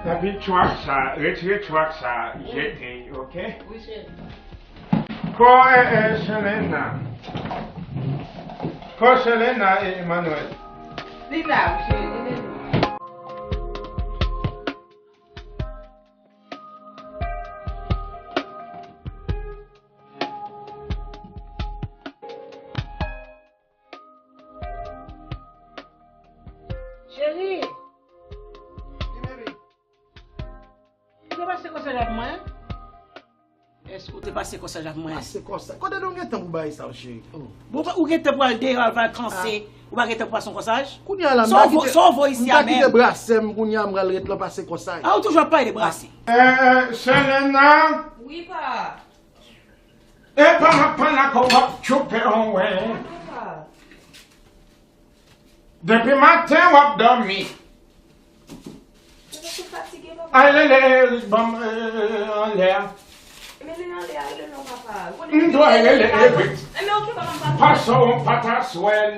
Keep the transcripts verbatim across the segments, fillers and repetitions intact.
Epi track sa, retire track sa, jete, ok? Wi, cheri. Kò, eh, eh, Selena. Kò Selena e Emmanuel. Li la, wi, cheri, li la. Cheri! Wi, baby. Ou te pase kòsaj avè mwen? Èske ou te pase kòsaj avè mwen? Pase kòsaj? Kote nou gen tan pou bagay sa yo, cheri? Oh. Bon, ou gen tan pou al deyò, al vakanse. Ah. Ou pa gen tan pou pase yon kòsaj? Kounye a la, m ta kite, m ta kite brase m, kounye a m pral ret la pase kòsaj. Ah, ou toujou ap pale de brase. Eh, eh, Selena? Wi, pa. E pa m ap pale ak ou, w ap tchoupe yon wen. Depi maten w ap dòmi. Ay, lele, ban m, eh, anlè a. M dwe rele Eric. Pase yon pataswèl.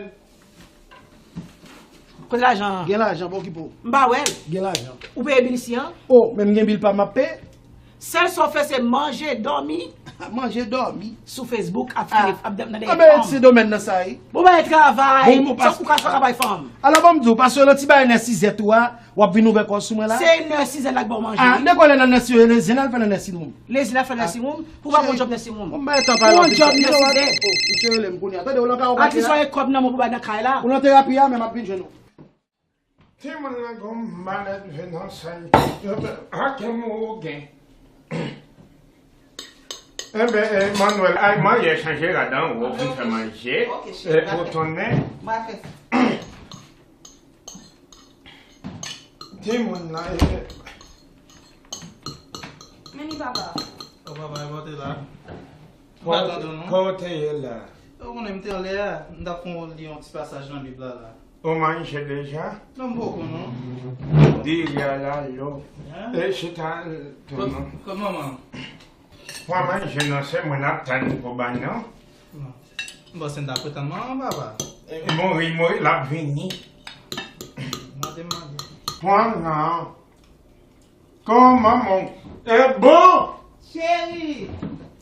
Kote lajan an? Gen lajan, pa okipe w. M pa wè l. Gen lajan. Ou peye bil isi an? Oh, men m gen bil pa m ap peye. Sèl sa w fè se manje, dòmi. Manje, dòmi. Sou Facebook, ap fini, ap nan dèyè fanm. Anben, se domèn nan sa ye. Bon, bay travay. Bon, bon, sa ou ka fè, ka bay fanm. Alò, ban m di w, paske nan ti bagay nè sizèt ou a, w ap vin ouvè kò w sou mwen la. Se nè sizèt la k ba w manje, wi. Ah, de kòlè nan nè sizèt, le zen al fè nan nè sizèt. Le zen al fè nan nè sizèt. Pou pa bon djòb nan Simon. Pou yon djòb nan Simon. Misye rele m kounye a. Tande, ou nan kay ou kounye a. Atis la gen kòb nan men pou bay nan kay la. Ou nan terapi a, men m ap vin jwenn ou. Timoun nan gon malèt vin nan sèy. Ake mou ou gen. Enben, Emmanuel, ay manje chanje ladan ou vin fè manje. Ok, cheri, ou tounen. Timoun nan, e. Men li papa. O papa, e pote la. Mwen pa tande w non. Kote w te ye la? Ou konnen m te anlè a, m t ap fè yon, li yon ti pasaj nan Bib la la. Ou manje deja? Non, m poko non. Diri a la, lo. E chita tou non. Kòman manman? Pran manje nan se mwen n ap tann pou bay non. Non. M panse n t ap tann manman papa. Mouri, mouri, l ap vini. Mande, mande. Pran nan. Kòman manman? E bon? Cheri!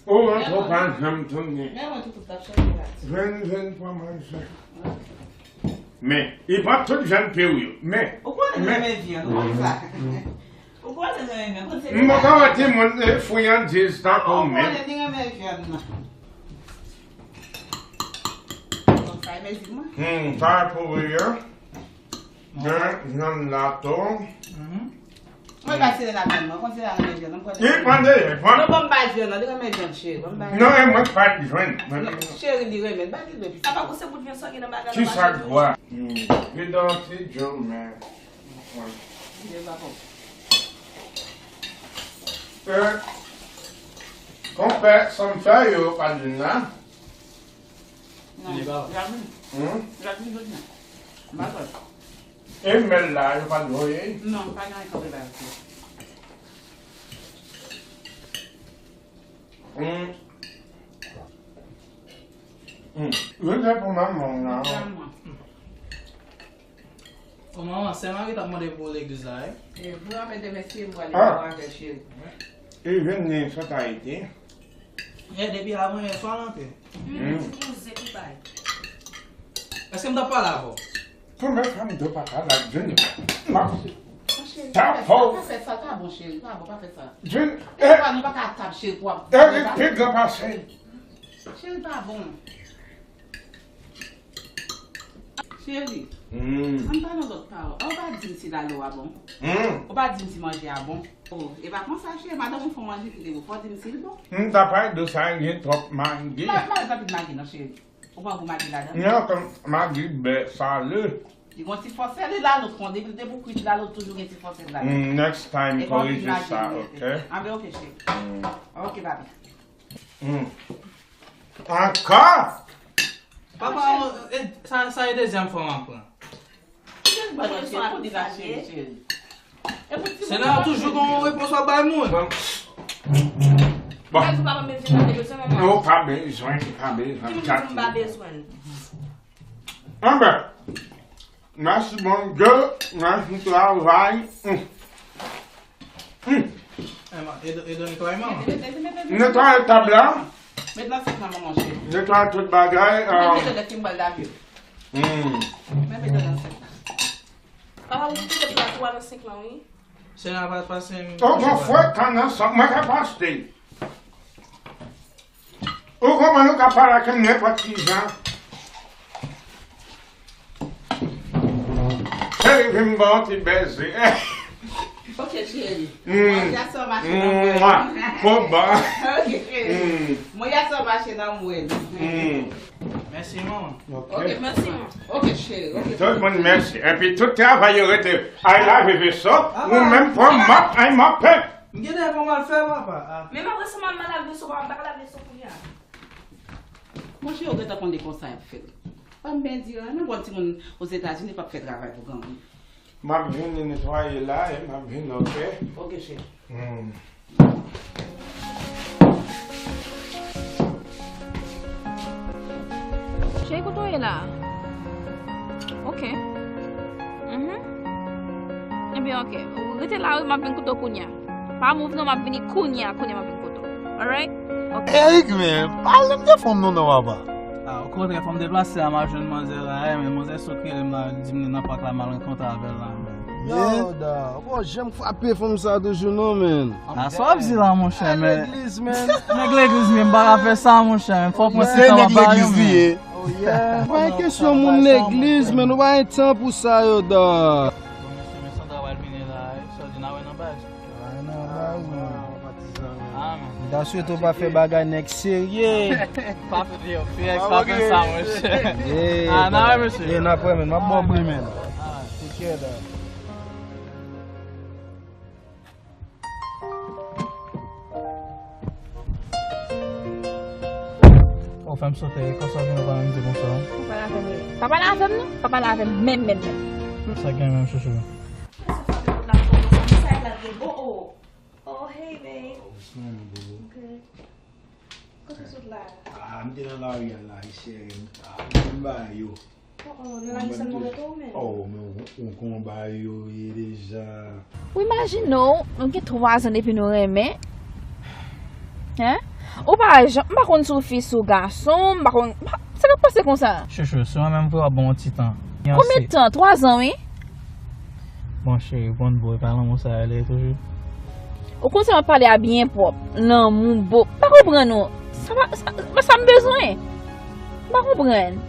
Ou rantre w pa janm tounen. Men mwen toutou t ap chanje la. Jwenn, jwenn pran manje. Men, li pran tout vyann peri yo. Men, ou konnen m renmen vyann, ou konn sa. Ou konnen m renmen, konn se m poko wè timoun friyandiz tankou men. Ou konnen li renmen vyann nan. Bon, sa e mezi mwen. Hmm, sa e pouri a. Gen vyann la tou. Mwen bay Selena vyann mwen, konn Selena renmen vyann, mwen pran li. Li pran de, pran. Non, ban m bay vyann nan, li renmen vyann, cheri, ban m bay. Non, e mwen k pa jwenn. Non, cheri, li renmen, bay li de pis. Papa, gon se bout vyann sa gen nan bagay la. Kisa k gwa? Hmm. Vide yon ti djòl, men. Vide pa kòb. E, konpè, sa m fè yo, pa di m la. Non, li pa wè. Jasmine. Hmm? Jasmine jodi a. M pa kwè. E mèl la, yo pa t voye? Non, pa gen anyen kanpe la ankò. Hmm. Hmm. Yo te pou manman w la. Pou manman. O manman, sè Marie t ap mande pou legliz la, wi. E pou apre demen si m pral avè cheri. Li vin ni sot Ayiti. E depi avan yè swa l antre. Hmm, ti kouzen li bay. Èske m t ap pale avè w? Konbyen fwa m di w pa pale ak Junior? M ap tapè w. Pa fè sa, pa bon cheri, pa bon, pa fè sa. Junior, e pa, nou pa ka tap cheri pou ap. Eric pi gran pase l. Cheri pa bon. Cheri, hmm, ann pale yon lòt pawòl. Ou pa di m si lalo a bon. Hmm. Ou pa di m si manje a bon. Oh, e pa konsa, cheri. Madanm ou fè manje ki te bon. Fò di m si l bon. M ta pale de sa, gen twòp magi. Pa, pa, pa met magi non, cheri. Ou pa gou magi ladan? Non, kon magi bè sale. Li gon ti fòsè li lalo fon. Depi l te pou kwit lalo toujou gen ti fòsè ladan. Hmm, next time, korije sa, ok? Anben, ok, cheri. Hmm. Ok, papi. Hmm. Ankò? Papa, e, sa, sa e dezyèm fwa m ap pran. Selena toujou gon repons w ap bay moun. Bon. Non, pa bezwen, pa bezwen. Anben, mèsi Bondye, mèsi travay. Hmm. Edo, Edo netwaye, manman. Netwaye tab la. Met nan sink la, manman cheri. Netwaye tout bagay. Men mete lèt ki m pral lave yo. Hmm. Men mete nan sink la. Papa, ou kite plat ou a nan sink lan, wi. Se nan pa pase m. Oh, bon, fwèt, tan nan sant, mwen ka pa achte. Ou konprann, ou ka pale ak m nenpòt ki jan. Cheri, vin ban yon ti bèze. Ok, cheri. Mm. Mwen ya sou mache nan mwen. Mwa. Bon, bon. Ok, cheri. Mm. Mwen ya sou mache nan mwen. Mm. Mèsi, manman. Ok. Ok, mèsi, manman. Ok, cheri. Ok. Tout moun mèsi. Epi tout travay yo rete. Ay la, vivi so. Ou menm pran mòp, ay mòpe. M gen de fò m al fè, papa. Ah. Men m ap resi m al lave veso, papa, m pa ka lave veso kounye a. Monchè, ou gentan konnen konsa y ap fèt. Pa m byen di anyen, non, bon, timoun Ozetazini p ap fè travay pou granmoun. M ap vin netwaye la, e m ap vin, ok? Ok, cheri. Hmm. Cheri, kote w ye la? Ok. Mhm. Ebyen, ok. Ou rete la, wi, m ap vin kote w kounye a. Pa move non, m ap vini kounye a, kounye a m ap vin kote w. Alright? Ok. Eric, men, pale m de fanm non, non, papa. Ah, okontrè, fò m deplase a, m al jwenn manzè la, eh, men manzè sot rele m la, di m li nan pak la, m al rankontre avè l la, men. Yo, Da, ou pa janm frape fanm sa toujou non, men. A sa w ap di la, monchè, men. Legliz, men. Nèg legliz, men, m pa ka fè sa, monchè, men. Fò w pran se tan w ap ba yo, men. Oh, yeah. Pa gen kesyon moun legliz, men, nou pa gen tan pou sa yo, Da. Bon, mesye, men santa w al mennen la, eh, sa w di n a wè nan baz. Ah, nan baz, men. Ah, men. M ta swete w pa fè bagay nèg serye. Pa fè, yo, fè, pa fè sa, monchè. Ah, n a wè, mesye. N a wè, men. M ap ba w bri, men. Ah, tek care, Da. Ou fè m sote, wi. Konsa w vin ou pa menm di bonswa. Pa pale avè m, wi. Pa pale avè m, non. Pa pale avè m, menm, menm, menm. Sa gen menm, chouchou? Oh, hey, babe. Oh, what's going on, boo? Good. Kote w sot la? Ah, m te nan lari a la, cheri. Ah, m ba yo. Oh, oh, nan lari sa move tou, men. Oh, men ou, ou konn bagay yo ye deja. Ou imajine w, nou gen twa zan depi nou renmen. Hein? Ou pa jan, m pa konn si w fi, si w gason, m pa konn, m pa, sa k ap pase konsa? Chouchou, si w renmen m vre, w ap ban m yon ti tan. Konbyen tan? Twa zan, wi. Bon, cheri, bon, bo, e pa lanmou sa yo ye toujou. Ou konn sa m ap pale a byen pwòp. Lanmou, bo. M pa konprann ou. Sa pa, sa, sa m bezwen. M pa konprann.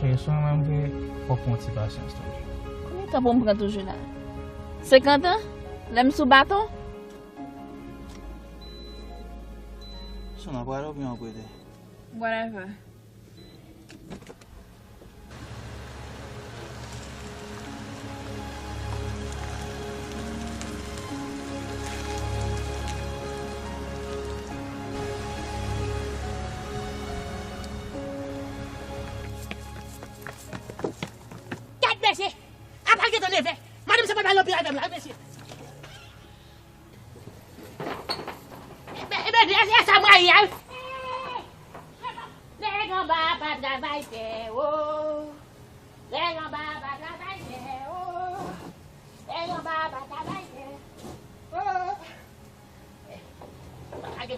Cheri, si w renmen m vre, fòk w pran ti pasyans toujou. Konbyen tan pou m pran toujou la? Senkant an? Lè m sou baton? Si w nan pral oubyen w ap rete? Whatever. Gad mesye! Apa l gentan neve! Madanm se pa l anpil avè m la, mesye! Ebyen, ebyen, e sa mwen ye a, wi. Nèg anba pa travay tè, o. Nèg anba pa travay tè, o. Nèg anba pa travay tè, o. Lage,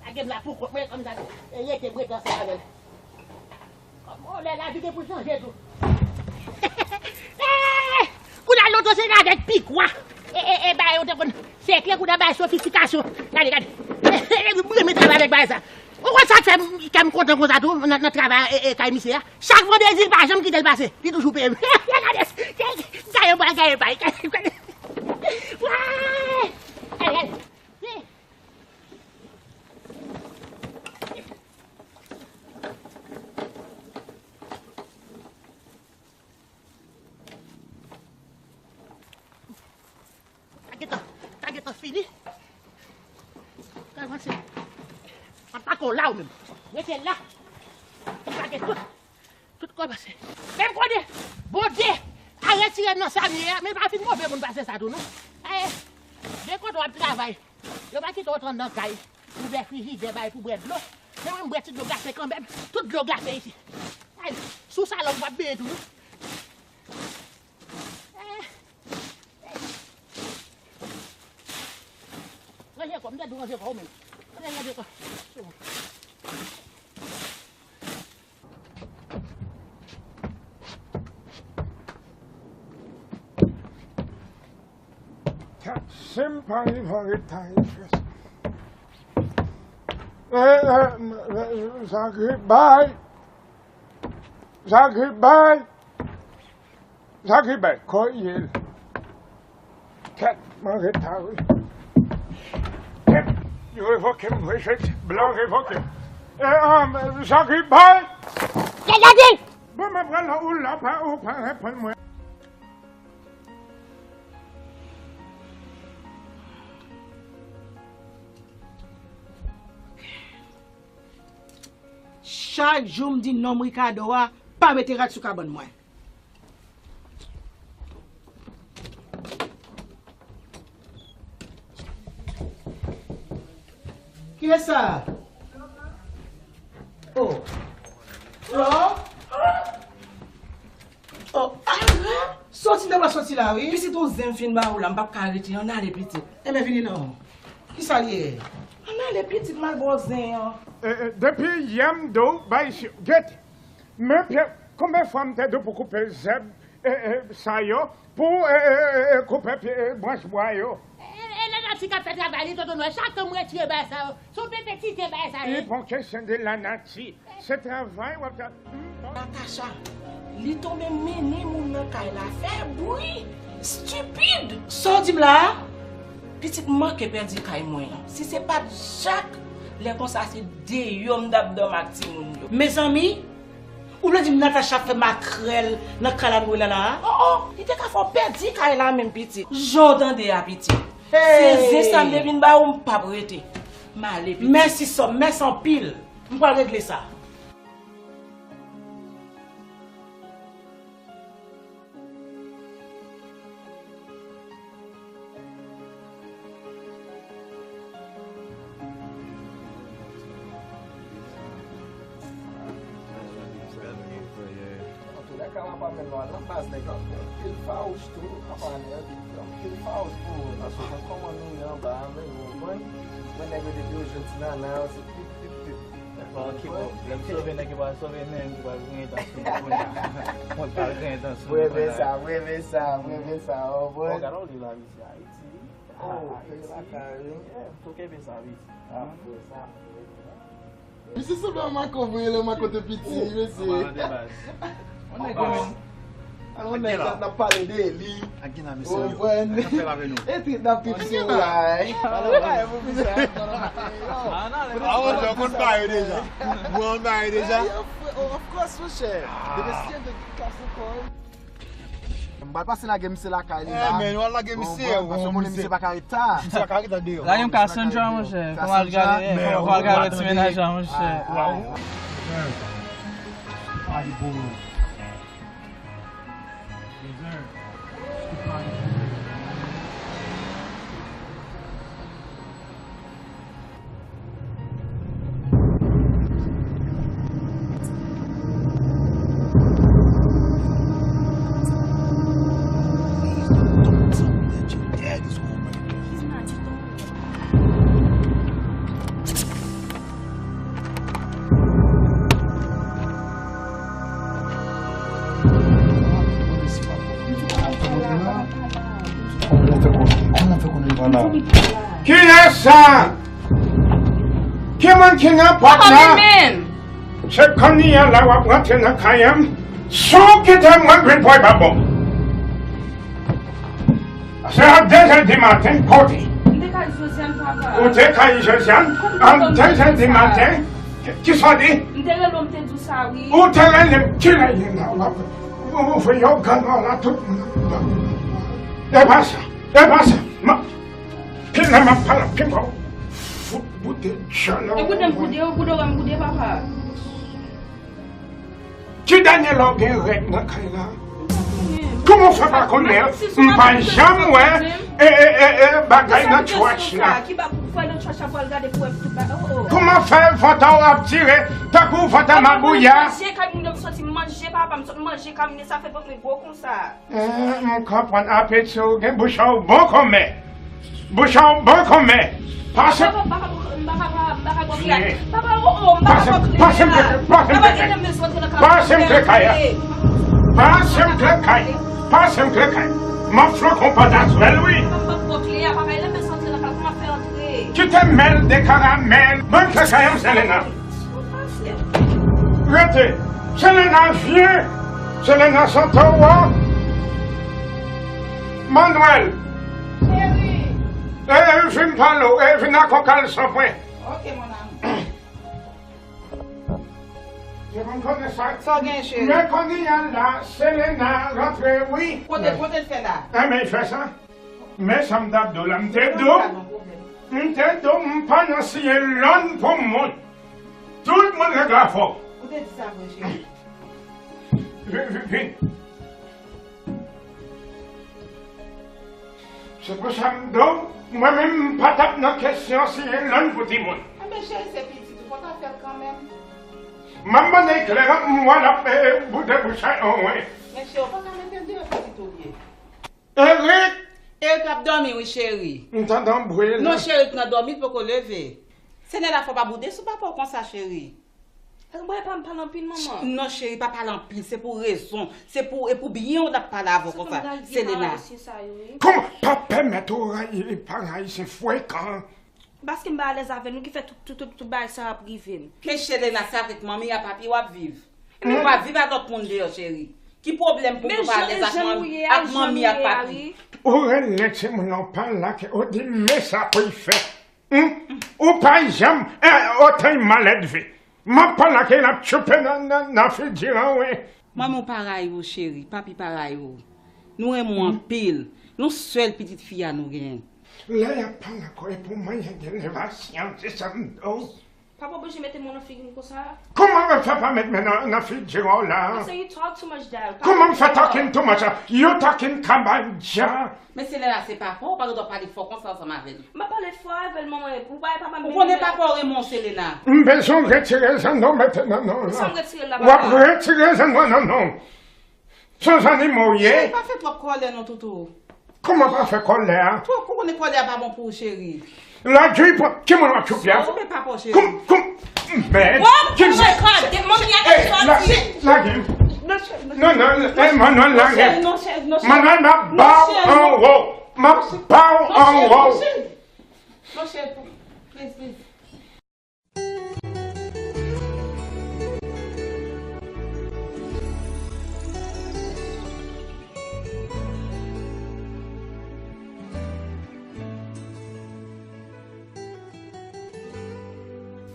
lage m la pou kont mwen, kòm sa, e rete mwen ansanm avè l. Kòm lè lavi gen pou chanje tou. Eh! Kounye a loto se avèk pikwa. E, e, e, bay, ou te konn. Se klè kounye a bay sofisikasyon. Gade, gade. E, e, e, mwen renmen travay avèk bagay sa. Ou konn sa k fè m, kè m kontan konsa tou, nan, nan travay, e, e, kay misye a? Chak vandredi, li pa janm kite l pase. Li toujou peye m. Gade, gade, gade, gade, gade. Wouy! Gade, gade. Sa gentan, sa gentan fini. Kòmanse. Mwen pa ko la ou menm. Rete la. Sa gentan. Tout kòmanse. Men m konnen, Bondye a retire m nan sa m ye a, men pa fin move moun pase sa tou, non. Eh, de kote w ap travay, yo pa kite w antre nan kay pou bwè frijidè, bay pou bwè dlo. Men mwen, m bwè ti dlo glase kanmenm. Tout dlo glase isi. Ay, sou salòp, w ap benyen tou, non. Eh, eh. Ranje kò. M te deranje kò w menm. M te deranje kò. Kat, si m pa rive an reta, e frè. E, e, m, e, Zaki bay. Zaki bay. Zaki bay. Kò ye l. Kat, m an reta, wi. Kat, yo revoke m, wi, jedi. Blan revoke m. E, um, Zaki bay. Bon, mwen pran la, ou la, pa, ou pa reponn mwen. Chak jou m di nonm Ricardo a pa mete rad sou kabann mwen. Kilès sa? Oh. Flò? Oh, ah, soti, devan soti la, wi. Pitit, yon zen m fin ba ou la, m p ap ka rete, ann ale, pitit. Enben, vini non. Kisa l ye? Ann ale, pitit, m al ba w zen an. E, e, depi yè m di w, bay si, gete. Men pye, konbyen fwa m te di w pou koupe zèb, e, e, sa yo, pou, e, e, e, e, koupe pye, e, branch bwa yo? E, e, e, lanati k ap fè travay li, tonton Nwèl. Chak tan m retire bagay sa yo, se yon pete tite bagay sa yo. Li pa yon kesyon de lanati. Se travay w ap tra-, hmm. Natacha, li tonbe mennen moun nan kay la, fè bri, stipid. Sa w di m la a? Pitit, m manke pèdi kay mwen an. Si se pa t Jak, lè konsa se deyò m t ap dòmi ak timoun yo. Mezanmi, ou vle di m Natacha fè makrèl nan kay la nou rele la a? Oh, oh, li te ka fè w pèdi kay la menm, pitit. Jan w tande a, pitit. Hey! Se zen sa m te vin ba ou, m p ap rete. M ale, pitit. Mèsi, sè m, mèsi anpil. M pral regle sa. Antoulèka, m ap amenn nou al nan baz nèg la. Anpil fawouch tou, ap amenn anpil fawouch pou ou, paske jan kòman nou ye anba a menm, ou konprann? Mwen nèg yo depi yo jwenn ti nana yo, se pip, pip, pip. Bon, ki bon. Lè m sove nèg ki pral sove menm, ki pral genyen tan sou mwen kounye a. Mwen pral genyen tan sou mwen kounye a. Mwen renmen sa, mwen renmen sa, mwen renmen sa, w konprann? Bon, gade w li la, mesye, Ayiti. Oh, Ayiti. Lakay, wi. Yeah, tou kenbe sa, mesye. Ah, frè, sa. Mesye sanble a Mako vre, lè Mako te piti, mesye. Yon malad de baz. Yon nèg, yon nèg, n ap pale de li. Ou konprann? E trip n ap trip sou la. Ah, ou konn bagay deja. Ou konn bagay deja. Of course, monchè. Depi si de kase kò. M pral pase lage misye lakay li la. Eh, men, w al lage misye, paske w konnen misye pa ka ret ta. Misye pa ka ret ta deyò. Lage m Cassandra, monchè. Fò m al gade, fò m al gade ti mennaj la, monchè. Waw. Party boy. Yes, sir. Kiyès sa? Ki moun ki nan pòt la? Se kounye a la w ap rantre nan kay an. Si w kite mwen, grenn pwa pa bon. Se a de zè di maten, kote? M te kay Josiane, papa. Ou te kay Josiane? An de zè di maten? Ki, ki sa w di? M te rele w, m te di w sa, wi. Ou te rele m, ki lè ye la, w ap, ou, ou fè yo gannò la, tout moun. E pa sa, e pa sa. Ma, ki lè m ap pale, ki bon. Fout boute djòl la. E koute m boude, ou boude, ou wè m boude, papa. Ti dènye lè w gen règ nan kay la? Kòman w fè pa konnen? M pa janm wè, e, e, e, e, bagay nan trash la. Kòman fè vant ou ap tire tankou vant a mabouya? Manje kamine, m soti manje, papa, m sot manje kamine, sa fè vant mwen gwo konsa. Eh, m konprann apeti w gen bouch a w bon konmè. Bouch a w bon konmè. Pase. Pase m kle kay. Pase m kle kay. Pase m kle kay. M ap flanke yon pataswèl, wi. Kite mèl de karamèl. Ban m kle kay an, Selena. Rete. Selena, vyen. Selena, sante w. Manuel. Cheri. E, e, vin pale w. E, vin ak yon kalson pou mwen. Ok, mon amour. Se pou m konnen sa. Sa w gen, cheri? Men kounye a la, Selena rantre, wi. Kote, kote l fè la? Enben, l fè sa. Men sa m t ap di w la, m te di w, m te di w, m pa nan siyen lòn pou moun. Tout moun regle afè w. Ou te di sa vre, cheri. Vin, vin, vin. Se pou sa m di w, mwen menm, m pa t ap nan kesyon siyen lòn pou timoun. Enben, cheri, se pitit ou, fò w ta fè l kanmenm. M ap mande klè, m wè l ap, eh, boude bouch la, oh, wi. Men, cheri, ou pa ka mete l deyò pitit ou ye. Erik! Erik ap dòmi, wi, cheri. M tande yon bri la. Non, cheri, Erik nan dòmi, li poko leve. Senè la, fò pa boude sou papa w konsa, cheri. Erik, mwen pa m pale anpil, manman. Non, cheri, pa pale anpil, se pou rezon, se pou, e pou byen w n ap pale avè w konsa, Selena. Kòman pa pèmèt ou rayi paran ayisyen frekan? Paske m pa alèz avè nou ki fè tout, tout, tout, tout bagay sa ap rive m. Men Selena, se avèk manmi a papi w ap viv. Ou pa viv ak lòt moun deyò, cheri. Ki pwoblèm pou ou pa alèz ak manmi, ak manmi ak papi? Ou rele timoun nan pa lage, ou di men sa pou l fè. Hmm? Ou pa janm, eh, otan malèdve. M ap pale ak l ap tchoupe nan, nan, nan figi an, wi. Manmi w pa rayi w, cheri. Papi pa rayi w. Nou renmen w anpil. Nou sèl pitit fi a nou genyen. Lè y ap pale ankò, e pou mwen, y a gen levasyon, se sa m di w. Papa oblije mete men nan figi m konsa. Kòman m fè pa met men nan, nan figi w la? I say you talk too much, Dad. Kòman m fè talking too much la? You talking kabanja. Men Selena se papa w, ou pa gen dwa pale fò konsa ansanm avè l. M pa pale fò avè l, manman, e pou bagay papa m. Ou konnen papa w renmen w, Selena. M bezwen w retire zanno mete nan non w la. Sa m retire l la, papa? W ap retire zanno nan non w. Se yon zannimo w ye. Cheri, pa fè twòp kòlè non, Toutou. Kòman pa fè kòlè a? Twòp, ou konnen kòlè a pa bon pou ou, cheri. Lagey pran, ki moun w ap tchoupe a? Tchoupe papa w, cheri. Koum, koum, men. Oh my God, manmi a te sòti. Lagey. Non, non, non, non, lagey. Non, cheri, non, cheri, non, cheri. Manman, m ap ba w anwo. M ap ba w anwo. Non, cheri, non, cheri, please, please.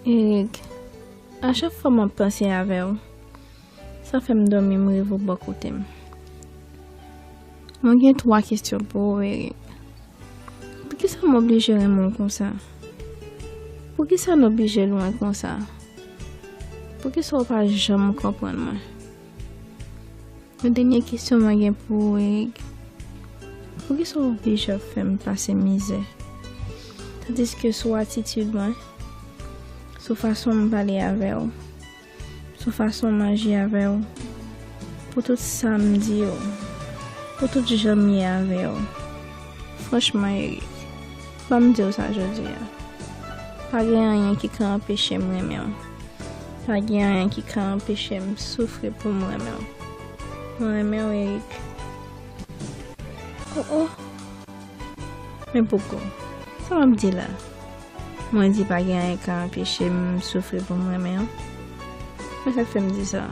Erik, a chak fwa m ap panse avè w, sa fè m dòmi, m reve w bò kote m. Mwen gen twa kesyon pou ou, Erik. Poukisa m oblije renmen w konsa? Poukisa n oblije lwen konsa? Poukisa w pa janm konprann mwen? Yon dènye kesyon mwen gen pou ou, Erik. Poukisa w oblije ap fè m pase mizè? Tandiske sou atitid mwen, sou fason m pale avè w, sou fason m aji avè w, pou tout sa m di w, pou tout jan m ye avè w. Franchman, Erik, ban m di w sa jodi a. Pa gen anyen ki ka anpeche m renmen w. Pa gen anyen ki ka anpeche m soufri pou m renmen w. Mwen renmen w, Erik. Oh, oh. Men poko, sa w ap di la? Mwen di pa gen anyen ka anpeche m soufri pou m renmen w. Men sa k fè m di sa?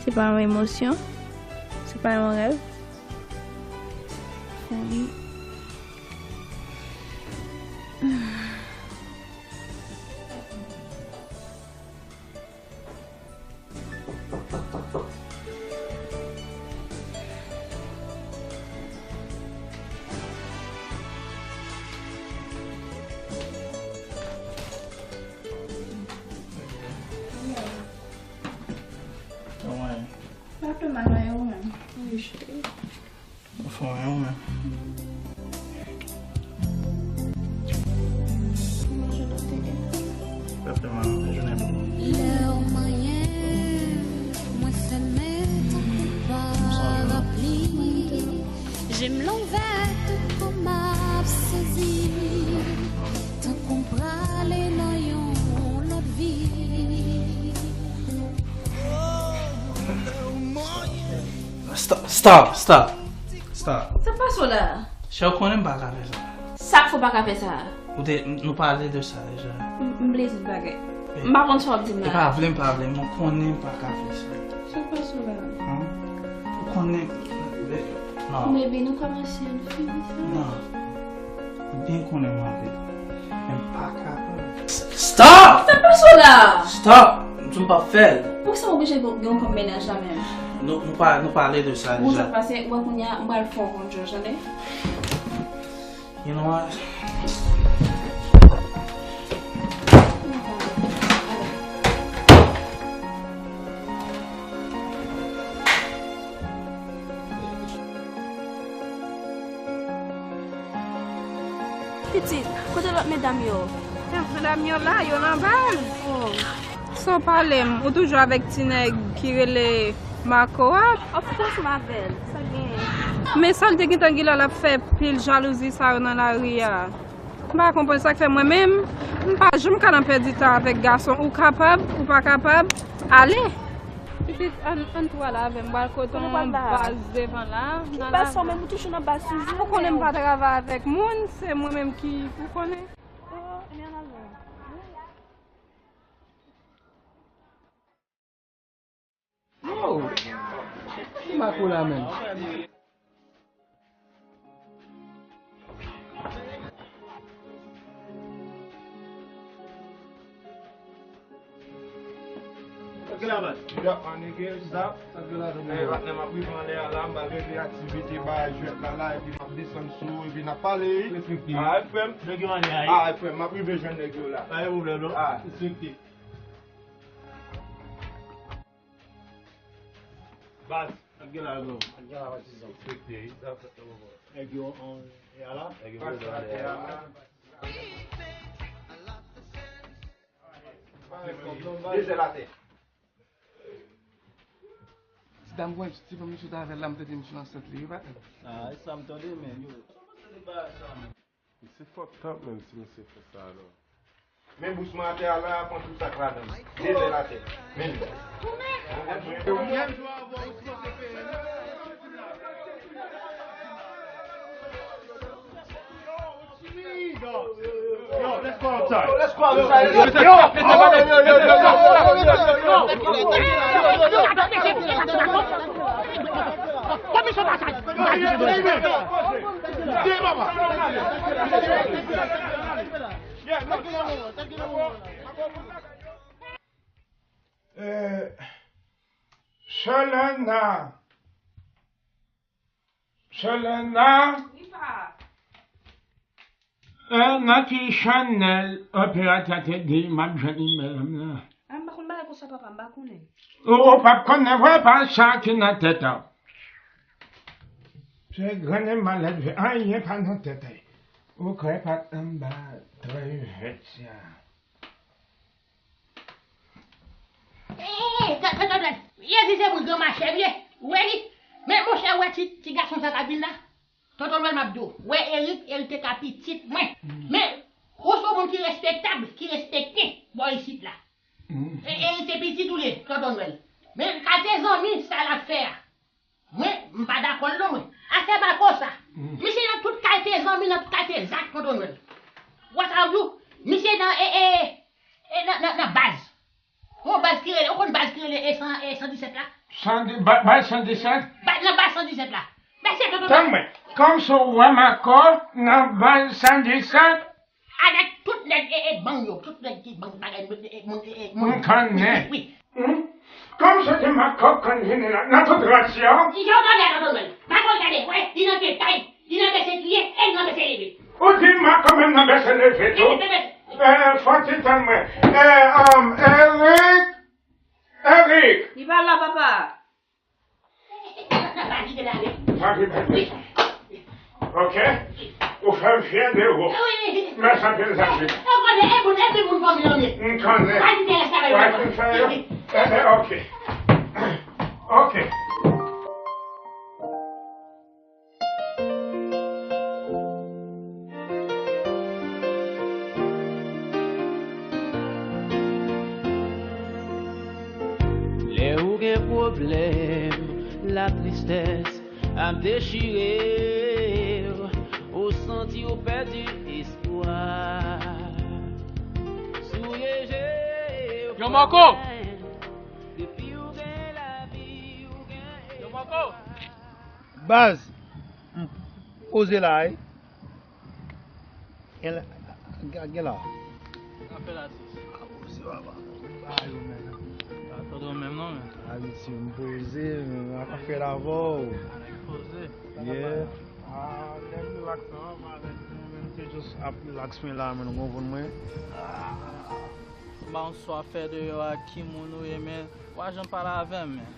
Se pa yon emosyon? Se pa yon rèv? Fè m. Kòman ye? Pa fè mal, non, e ou menm? Wi, cheri. Anfen, ou menm. Pèp de mal, jounen bon. Lè w manyen, mwen fèmen tankou parapli. Je m louvè tout kò m ap sezi. Stop, stop, stop. Sa k pase w la? Chè, ou konnen m pa ka fè sa. Sa k fè w pa ka fè sa? Ou te, nou pale de sa deja. M, m vle di yon bagay. M pa konn sa w ap di m la. E pa vle, m pa vle, m konnen m pa ka fè sa. Sa k pase w la? Hum? Ou konnen, non. Maybe nou kòmanse, nou fini sa. Non. Ou byen konnen m anvi. Men m pa kapab. Stop! Sa k pase w la? Stop! M di w m p ap fè l. Poukisa w oblije gen yon kòm mennaj la menm? Nou, nou pa, nou pale de sa deja. Ou konn sa k pase, ou wè kounye a, m pral fè w konn George, tande? You know what? Pitit, kote lòt medam yo? Medam yo la, yo nan bal. Oh. San pale m, ou toujou avèk ti nèg ki rele Marco a? Of course m avè l. Sa k genyen? Men sa l te gentan gen lè l ap fè pil jalouzi sa yo nan lari a. M pa konprann sa k fè mwen menm, m pa janm ka nan pèdi tan avèk gason. Ou kapab, ou pa kapab, ale. Pitit, ann, ann tou al avè m, m pral kote yon baz devan la. Ki baz sa w menm, ou toujou nan baz toujou. Ou konnen m pa travay avèk moun, se mwen menm ki, ou konnen. Oh, ebyen ann al wè. Oh! Ki Marco la menm? Yo, ann ege, sa. Sa k gen ladan? Eh, patnè, m ap rive anlè a la, m pral regle aktivite bagay jwèt la la, epi m ap desann sou ou, epi n ap pale. Respekte. Ah, frè m. Nèg yo anlè a, wi. Ah, frè m, m ap rive jwenn nèg yo la. Pa gen pwoblèm, non. Ah. Respekte. Baz, sa k gen la, bro? Sa k gen la, patizan? Respekte, wi. Sa fèt la, bro. Nèg yo, an, e a la? Nèg yo prezan atè a. Dezèl atè. Ti dam gwen, ti fanm misye t avè l la, m tande misye nan sèt li, wi, patnè. Ah, e sa m tande, men, yo. Sa m tande bagay sa, men. Misye fucked up, menm si misye fè sa, non. Men bous mwen atè a la, pran tout sa k ladan l. Dezèl atè. Men. Yo, let's go outside. Let's go outside. Yo, yo, yo, yo, yo, yo, yo. Yo, yo, yo, yo, yo. Eh, Shalana. Shalana. Wi, pa. Eh, nan ki chanèl operatè te di m ap jwenn imèl m nan? Ah, m pa konn bagay konsa, papa, m pa konnen. Ou, ou p ap konnen vre, pa sa ki nan tèt ou. Se grannen malèt vre, anyen pa nan tèt ou. Ou kwè pa t anba trèy vèt sa. Eh, ta, ta, ta, ta. Ye di se moun gran machè m ye. Ou wè li? Men monchè, ou wè ti, ti gason sa k ap vin la? Tonton Nwèl m ap di w. Ou wè Erik, Erik te ka pitit mwen. Men, ou se yon moun ki respektab, ki respekte bò isit la. E, Erik se pitit ou li ye, Tonton Nwèl. Men, kalite zanmi sa l ap fè a. Mwen, m pa dakò l non, mwen. Afè Marco sa. Misye nan tout kalite zanmi, nan tout kalite zak, Tonton Nwèl. Ou wè sa m di w? Misye nan, e, e, e, nan, nan, nan baz. Yon baz ki rele, ou konn baz ki rele e san, e san disèt la? San di, ba-, baz san disèt? Ba-, nan baz san disèt la. Mesye, Tonton Nwèl. Tann mwen, kòmsi w wè Marco nan baz san disèt? Avèk tout nèg e, e, bang yo, tout nèg ki bang bagay, e, e, moun, e, e, moun. M konnen. Wi, wi. Hmm? Kòmsi w di Marco konn vini la, nan tout rad yo? Yo, tande, Tonton Nwèl. Marco, gade, wè, li nan detay, li nan bese kriye, e li nan bese leve. Ou di Marco menm nan bese leve tou? Li nan bese. Eh, fò ti tann mwen. Eh, um, Eric! Eric! Li pa la, papa. Sa ki bèl leson. Ok? Ou fè m fyè de ou. Mèsi anpil, zanmi. M konnen. Ou fin fè yo? Eh, eh, ok. Ok. Lè ou gen pwoblèm, latristès, Ap dechire w, ou santi w pèdi espwa. Souye je w. Yo, Marco! Depi w gen lavi, w gen. Yo, Marco! Baz, m poze la, wi. Gen la, gen, gen la. Sa fè la, sis? A, poze, papa. Ba yo, men. Pa tande w menm non, men. Ayiti, m poze, men, m ap fè la avè w. A, nèg poze. Yeah. A, nèg relax, non, pa avèk nou, men, m te just ap relax, men la, men, nou konprann mwen. M pa konn sa w ap fè deyò ak ki moun ou ye, men, w pa janm pale avè m, men.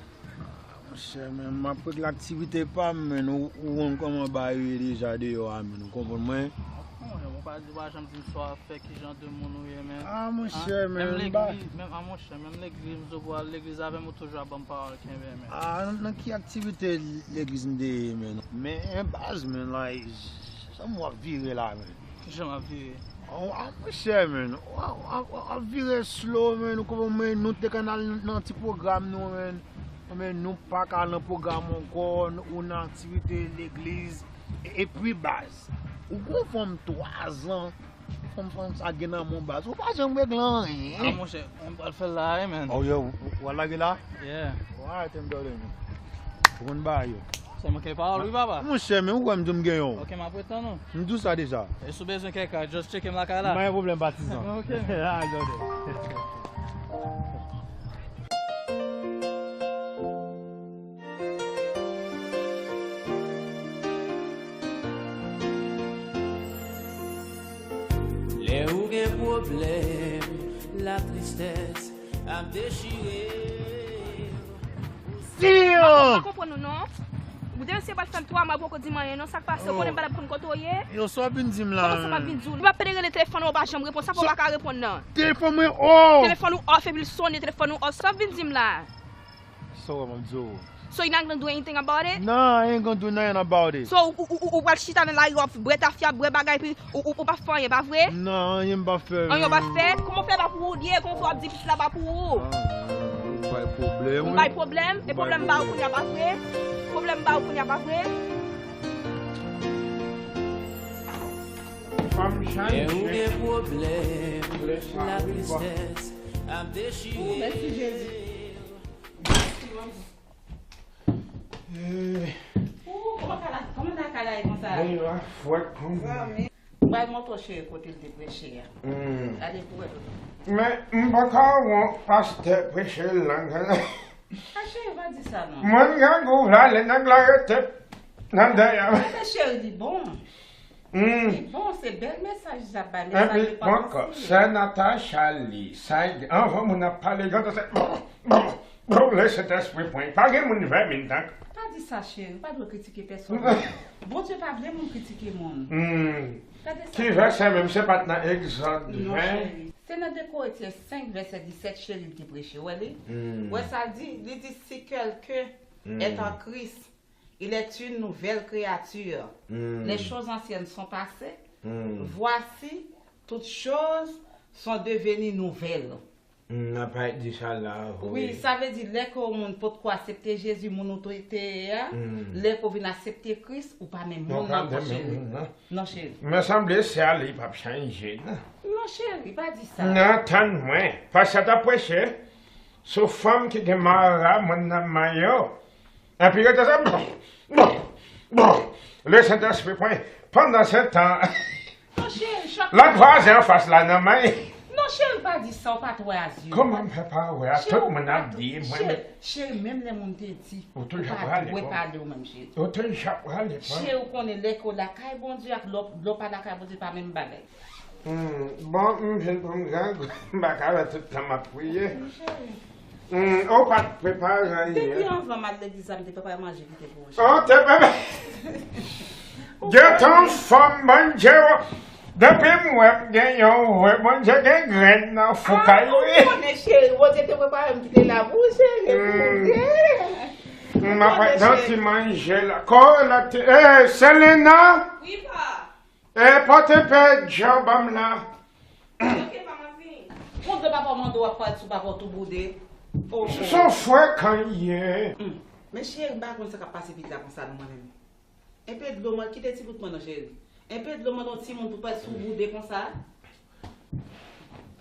Monchè, men, m ap regle aktivite pa m, men, ou, ou konn kòman bagay yo ye deja deyò a, men, ou konprann mwen? Monchè, ou pa di, ou pa janm di m sa w ap fè, ki jan de moun ou ye, men. A, monchè, men, menm legliz, menm, a, monchè, menm legliz, m di w pou al legliz avè m, ou toujou ap ban m pawòl kenbe, men. A, nan, nan ki aktivite legliz m te ye, men? Men, baz, men, like, jan m w ap vire la, men. Ki jan m ap vire? A, monchè, men, w ap, w ap, w ap vire slow, men, ou konprann mwen, nou te konn al nan ti pwogram nou, men. Men nou pa ka nan pwogram ankò, ou nan aktivite legliz. E, epi baz, ou gon fanm twa zan, fanm, fanm sa gen nan men w baz, ou pa janm regle anyen. A, monchè, m pral fè l la, wi, men. Oh, yo, w, w al lage la? Yeah. Alright, m dòle nou. Ou konn bagay yo. Sèlman kèk pawòl, wi, papa. Monchè, men ou kwè m di w m gen yon? Ok, m ap ret tann ou. M di w sa deja. E si w bezwen kèk kay, just tcheke m lakay la. M pa gen pwoblèm, patizan. Ok. A, dòle. Lè ou gen pwoblèm, latristès ap dechire. Damn! Pa konprann ou non. Ou te se pral fè m twa mwa, poko di m anyen non, sa k pase? Ou konnen m pa t ap konn kote w ye. Yo, sa w ap vin di m la? Kòman sa m ap vin di w? M ap pede rele telefòn ou, ou pa janm reponn. Sa fè w pa ka reponn nan? Telefòn mwen off. Telefòn ou off, epi l sonnen, telefòn ou off. Sa w ap vin di m la? So, what I'm gonna do? So you're not gonna do anything about it? No, I ain't gonna do nothing about it. So, ou, ou, ou, ou pral chita nan lari, w ap bwè tafya, bwè bagay, epi ou, ou, ou p ap fè anyen, pa vre? No, anyen m p ap fè. Anyen w p ap fè? Kòman w fè pa pou ou l ye? Kòman w fè w ap di pitit la pa pou ou? Ah, m bay pwoblèm, wi. M bay pwoblèm? E pwoblèm m ba ou kounye a, pa vre? Pwoblèm m ba ou kounye a, pa vre? Fanm chanje. Lè ou gen pwoblèm, latristès ap dechire. Oh, mèsi, Jezi. Eh. Ooh, kòman kala, kòman ta kala e konsa? Mwen yo a fwèt konsa. Bay moto cheri kote l te preche a. Hmm. Gade pou wè. Men, m pa ka wont pastè preche lang. A cheri, pa di sa non. Mwen gen gou la, lè nèg la rete nan dèyè. Mwen se cheri li bon. Hmm. Li bon, se bèl mesaj li ap bay, mesaj li pa fasil. Epi, bon, sè Natacha li, sa, anvan moun ap pale, gade sa, bon, bon, bon, Lesentespri pran, pa gen moun vèmin tank. Pa di sa, cheri, ou pa dwe kritike pèsonn. Bondye pa vle moun kritike moun. Hmm. Gade sa. Ki vèsè menm, se pa t nan Egzòd ven? Non, cheri. Se nan de Korentyen senk, vèsè disèt, cheri, li te preche, wè li? Hmm. Wè sa l di? Li di, si quelqu'un est en Christ, il est une nouvelle créature. Hmm. Les choses anciennes sont passées. Hmm. Voici, toutes choses sont devenues nouvelles. Hmm, n ap di sa la, wi. Wi, sa vle di, lè ke yon moun potko aksepte Jezi, moun ou te, te ye a, hmm, lè ke w vin aksepte Kris, ou pa menm moun nan, cheri. Non, cheri. Men sanble sè a, li p ap chanje, non. Non, cheri, pa di sa. Non, tann mwen. Pastè t ap preche sou fanm ki gen mara, moun nan mayo. Epi yo te sa, bon, bon, bon, Lesentespri pran. Pandan se tan, non, cheri, chak lòt vwazen anfas la nan may. Non, cheri, pa di sa, ou pa t wè a zye. Kòman m fè pa wè a? Cheri, tout moun ap di, mwen, cheri, menm lè moun te di, ou toujou ap rale, pale ou menm, cheri. Ou toujou ap rale, cheri, ou konnen lè ke w lakay Bondye ak lè w, lè w pa lakay Bondye, pa menm bagay. Hmm, bon, m vin pou m grangou, m pa ka wè tout tan m ap priye. Hmm, ou pa t prepare anyen. Depi anvan m al legliz la, m te prepare manje kite pou ou. Oh, te prepare. Gentan fanm Bondye, depi m wè m gen yon, wè Bondye gen grenn nan foukay li. Ah, ou konnen, cheri, Bondye te prepare m kite la pou ou, cheri, pou ou. Hmm. M ap pran ti manje la. Kò la te, eh, Selena! Wi, pa. E pote pè djan ban m la. Ok, pa m ap vini. Kont de papa w mande w ap pale sou papa w tou boude. Oh, oh. Se yon frekan li ye. Hmm. Men cheri, m pa konn sa k ap pase pitit la konsa non mwen menm. Enpe dlo mwen, kite ti bout mwen non cheri. Enpe dlo mwen, yon timoun pou pèt sou boude konsa.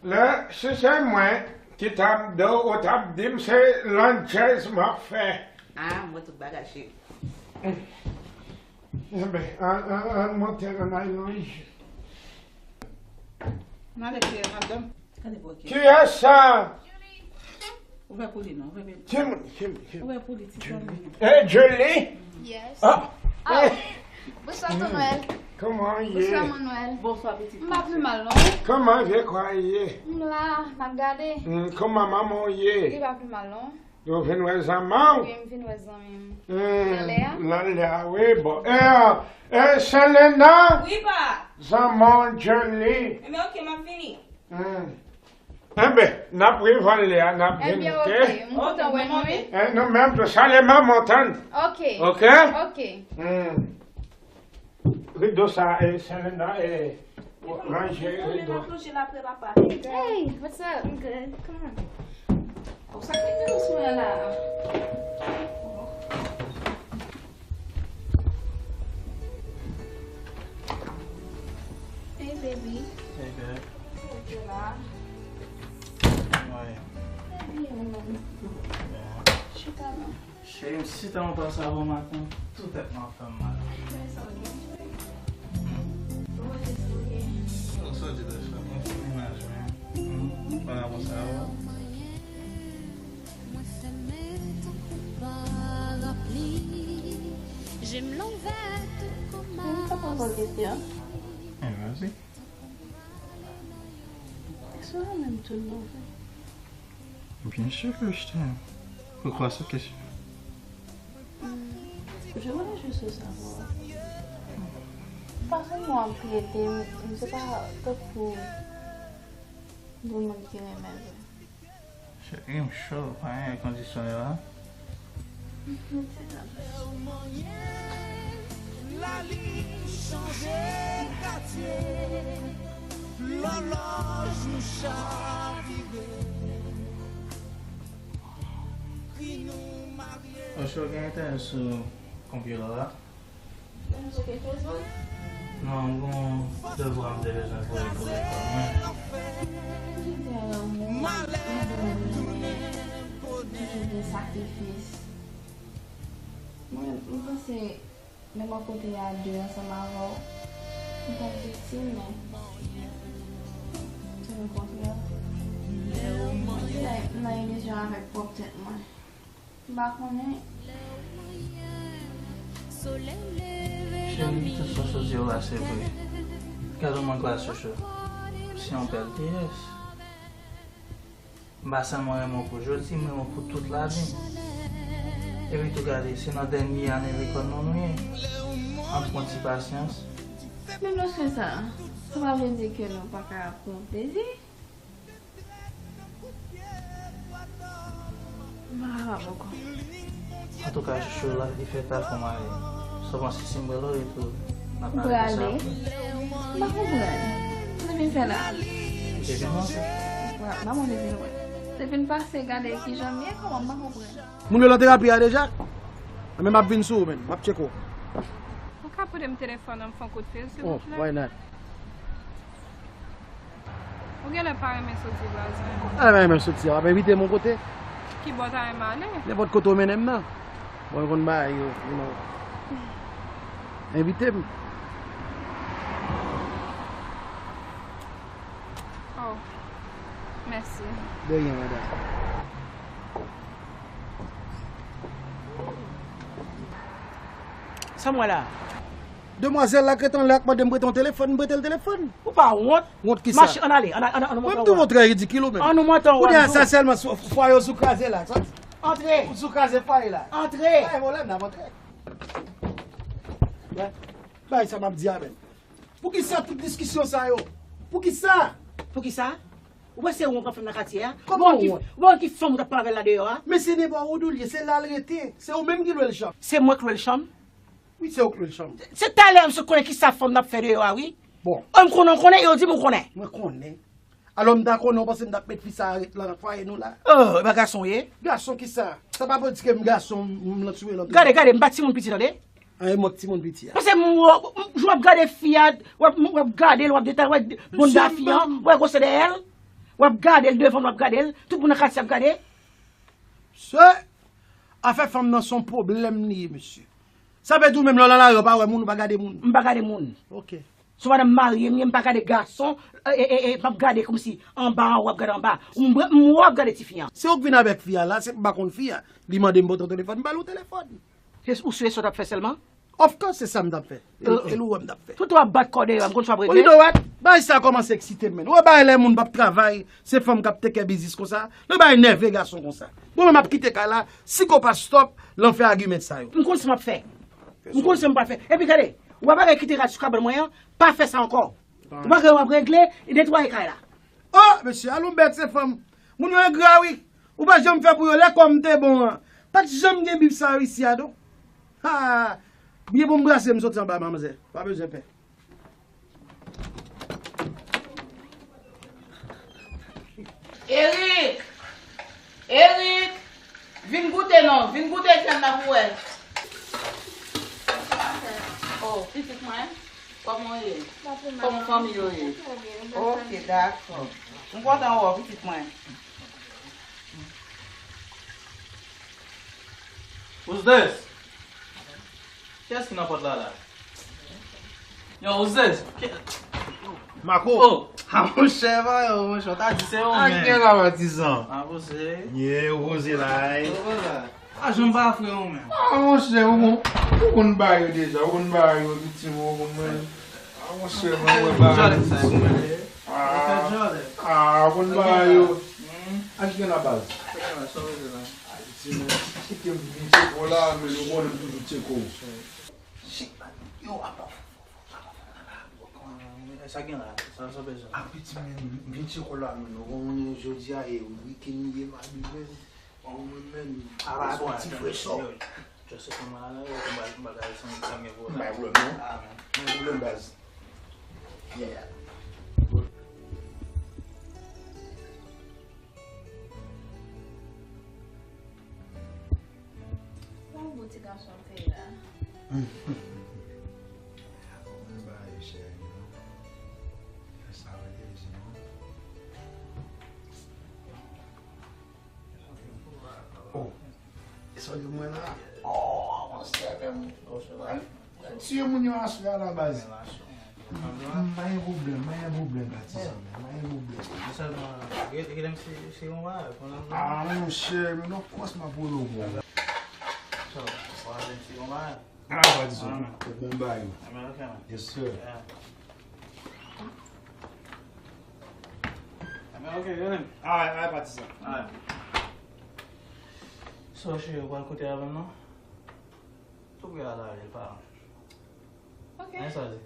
Lè si se mwen ki t ap do ou t ap di m se landjèz m ap fè. Ah, m wè tout bagay cheri. Enben, ann, ann, ann monte, ann al nan lit. N ale cheri, n ap dòmi. Kiyès sa? Ouvè pou li non, ouvè pou li. Ki moun? Ki moun? Ouvè pou li, ti fanmi. Eh, Julie? Yes. Ah. Ah. Eh. Bonswa, Ton Nwèl. Kòman w ye? Bonswa, Mon Nwèl. Bonswa, pitit. M pa pi mal, non. Kòman vye kwa ye? M la, n ap gade. Hmm, kòman manman w ye? Li pa pi mal, non. Ou vin wè zanmi w? Wi, m vin wè zanmi m. Hmm, nan lè a? Nan lè a, wi, bon. Eh, eh, Selena? Wi, pa. Zanmi w, Julie. Enben, oke, m ap vini. Hmm. Enben, n ap rive anlè a, n ap vin, oke? Enben, oke. M kontan wè nou, wi. Eh, nou menm tou, salye manman w, tann. Oke. Oke? Oke. Hmm. Rido sa, eh, Selena, eh, ranje rido. Hey, what's up? I'm good. Come on. Oh, sa ki te sou la? Hey, baby. Hey, babe. Ou la? Mwen. Hey, baby. Yeah. Chita non. Cheri m, si te lontan sa bon maten, tou tèt mwen ap fè m mal. Sa w gen, cheri? Hmm? Ou wè se sa w gen? Sa w di la, cheri, mwen fè mennaj mwen. Hmm? Ou pa nan bon sa yo? Mwen fèmen tankou parapli, je m lòvè tou kòm. Mwen pa konn pòz kesyon. Eh, vas-y. Èske w renmen m tou non, vre? Bien sûr que je t'aime. Pourquoi cette question? Hmm, je voulais juste savoir. Fason w ap trete m, m se pa tankou yon moun ki renmen vre. Cheri m cho, pa gen èkondisyon yo a. Lè w manyen, lalin chanje katye, lòlòj nou chavire, kri nou marye. Monchè, w gen entènè sou konpyutè la? Non, m gon devwa m te bezwen voye pou lekòl mwen. Ki te renmen, m konnen toujou gen sakrifis. Mwen, m panse, menm kote a de ansanm avè w, m t ap viktim, men se lekontrè. M nan ilizyon avèk pwòp tèt mwen. M pa konnen. Cheri, tout sa w sot di yo la, se vre. Gade w mank la, Chouchou. Se yon bèl deyès. M pa sèlman renmen w pou jodi, m renmen w pou tout lavi m. Epi tou gade, se nan dènye ane lekòl nou nou ye. Ann pran ti pasyans. Menm lòske sa, sa pa vle di ke nou pa ka pran plezi. M pa kapab ankò. Antouka, Chouchou, lavi fèt pa fè w mare. Sa w panse si m prale w epi n ap pale de sa apre? M pa konprann. Sa w vin fè la? M te vin rantre. Mwen, mwen te vin wè. Depi n pase gade kijan m ye, kòman m pa konprann. Moun yo nan terapi a deja? Enben, m ap vin sou ou, menm. M ap tcheke w. Ou ka pote m telefòn nan, m fè yon kout fil, silvouplè? Oh, why not? Ou genlè pa renmen soti vwazen. Ah, m renmen soti a. W ap envite m yon kote? Ki bò w ta renmen ale? Nenpòt kote w mennen m nan. Bon, m konn bagay yo, you know. Envite m. Oh, mèsi. De rien, madam. Sa m wè la? Demwazèl la k ret anlè a k mande m prete yon telefòn, m prete l telefòn. Ou pa wont? Wont kisa? Mache, ann ale, ann, ann, ann, ann montre w. Mwen m twouve w trè ridikil ou menm. Ann nou montre w. Kounye a sa sèlman fwaye w sou kraze la, sa. Antre. Ou sou kraze fwaye la. Antre. Ay, mwen la, n ap antre. Bay sa m ap di a menm. Poukisa tout diskisyon sa yo? Poukisa? Poukisa? Ou wè se wont w ap fè m nan katye a? Kòman wont? Ou wè ki fanm ou t ap pale avè l la deyò a? Men se nenpò ou dou l ye, se la l rete. Se ou menm ki lwe l chanm. Se mwen k lwe l chanm? Wi, se ou k lwe l chanm. Se talè a m sot konnen kisa fanm nan ap fè deyò a, wi. Bon. An, m konnen, w konnen, e w di m ou konnen. Mwen konnen. Alò, m ta konnen, w panse m t ap met fi sa a ret lan fwaye nou la? Oh, e pa gason w ye? Gason kisa? Sa pa vle di ke m gason, m, m lan sou lòt. Gade, gade, m pa timoun piti, tande. An, e mwen k timoun piti a. Paske m, w, w, w ap gade fi a, w ap, w ap gade l, w ap detay, w ap bonda fi an, w ap gwosè dèyè l, w ap gade l devan, w ap gade l, tout moun nan katye ap gade. Se, afè fanm nan se yon pwoblèm li ye, mesye. Sa vle di ou menm lè w nan lari, w pa wè moun, ou pa gade moun? M pa gade moun. Ok. Se yon madanm marye m ye, m pa gade gason, e, e, e, e, m ap gade kòmsi anba an, w ap gade anba. M, m, w ap gade tifi an. Se ou k vin avèk fi a la, se m pa konn fi a. Li mande m pote yon telefòn, m ba l yon telefòn. Se ou sou esòt ap fè sèlman? Of course, se sa m t ap fè. E, e l ou wè m t ap fè. Tout w ap bat kò deyò a, m konn sa w ap regle. Ou li do wèt, bagay sa kòmanse eksite m, menn. Ou wè bagay lè moun p ap travay, se fanm k ap take care biznis konsa. Lè bagay nève gason konsa. Bon, mwen m ap kite kay la, si ko pa stop, lan fè agiman sa yo. M konn sa m ap fè. M konn sa m pral fè. Epi gade, ou wè bagay ki te rat sou kabann mwen an, pa fè sa ankò. Ou pa gen w ap regle, e netwaye kay la. Oh, mesye, alon bèt se fanm. Moun yo engra, wi. Ou pa janm fè pou yo, lè kò m te bon an. Pa t janm gen bif sa yo isi a, non. Ha! Byen pou m brase m soti anba manzè. Pa bezwen pè. Erik! Erik! Vin goute non, vin goute vyann nan pou wè. Oh, pitit mwen, kòman w ye? Kòman fanmi yo ye? Ok, dakò. M kontan wè w, pitit mwen. Who's this? Kiyès ki nan pòt la la? Yo, who's this? Ki- Marco. Oh, ah, monchè, pa yo, monchè, w ta di se ou menm. Ak gen la patizan. Ah, poze. Yeah, poze la. Poze la. Ah, jan m pa fre ou menm. Ah, monchè, ou konn, ou konn ba yo deja, ou konn ba yo, pitit mwen, ou konn mwen. Ah, monchè, mwen, mwen ba yo, pitit mwen. Ah, ah, ou konn ba yo. Hmm. Ak gen la baz. Sa gen la, sa gen la. Ay, ti men, cheke m vin tcheke w la, men nou konnen m toujou tcheke w. Shit, man. Yo, apa, apa, apa, apa, apa. Ah, men sa gen la, sa, sa bezwen. Apeti, men, m vin tcheke w la, men nou konnen jodi a, e weekend li ye, madi, men. Bon, mwen menm, ala ti fresh up. Yo, just kòman la, yo, m ba, m ba gade sa, sa gen pou la. M bay pwoblèm, non. Ah, men. M bay pwoblèm, baz. Yeah. Yon bon ti gason te la. Mwen ba yo cheri, non. Sa vle di, non. Oh, e sa w di mwen la? Oh, monchè, men. Tiye moun yo aswè a la baz. M pa gen pwoblèm, m pa gen pwoblèm, patizan, men. M pa gen pwoblèm. Sèlman, rele m si, si yon bagay, konnen m. Ah, monchè, men non, kòs m ap rele w, bro. So, w a rele m si yon bagay. Ah, patizan, fòk bon bagay. Yes, sir. Yeah. Alright, alright, patizan. Alright. So, cheri, ou pral kote avè m, non? Tou prè a la, li pa. Ok. An sa di?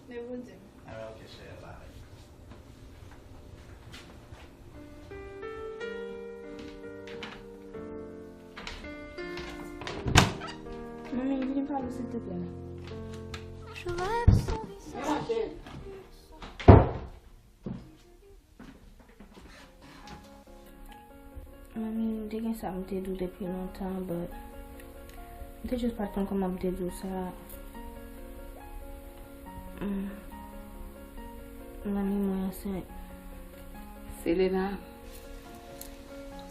Men pou di m. Alright, ok, cheri, alright. Manmi, vini pale w, silteplè. Manmi, m te gen sa m te di w depi lontan, but m te jis pa t konn kòman m te di w sa. Mm. Manmi, mwen ansent. Selena,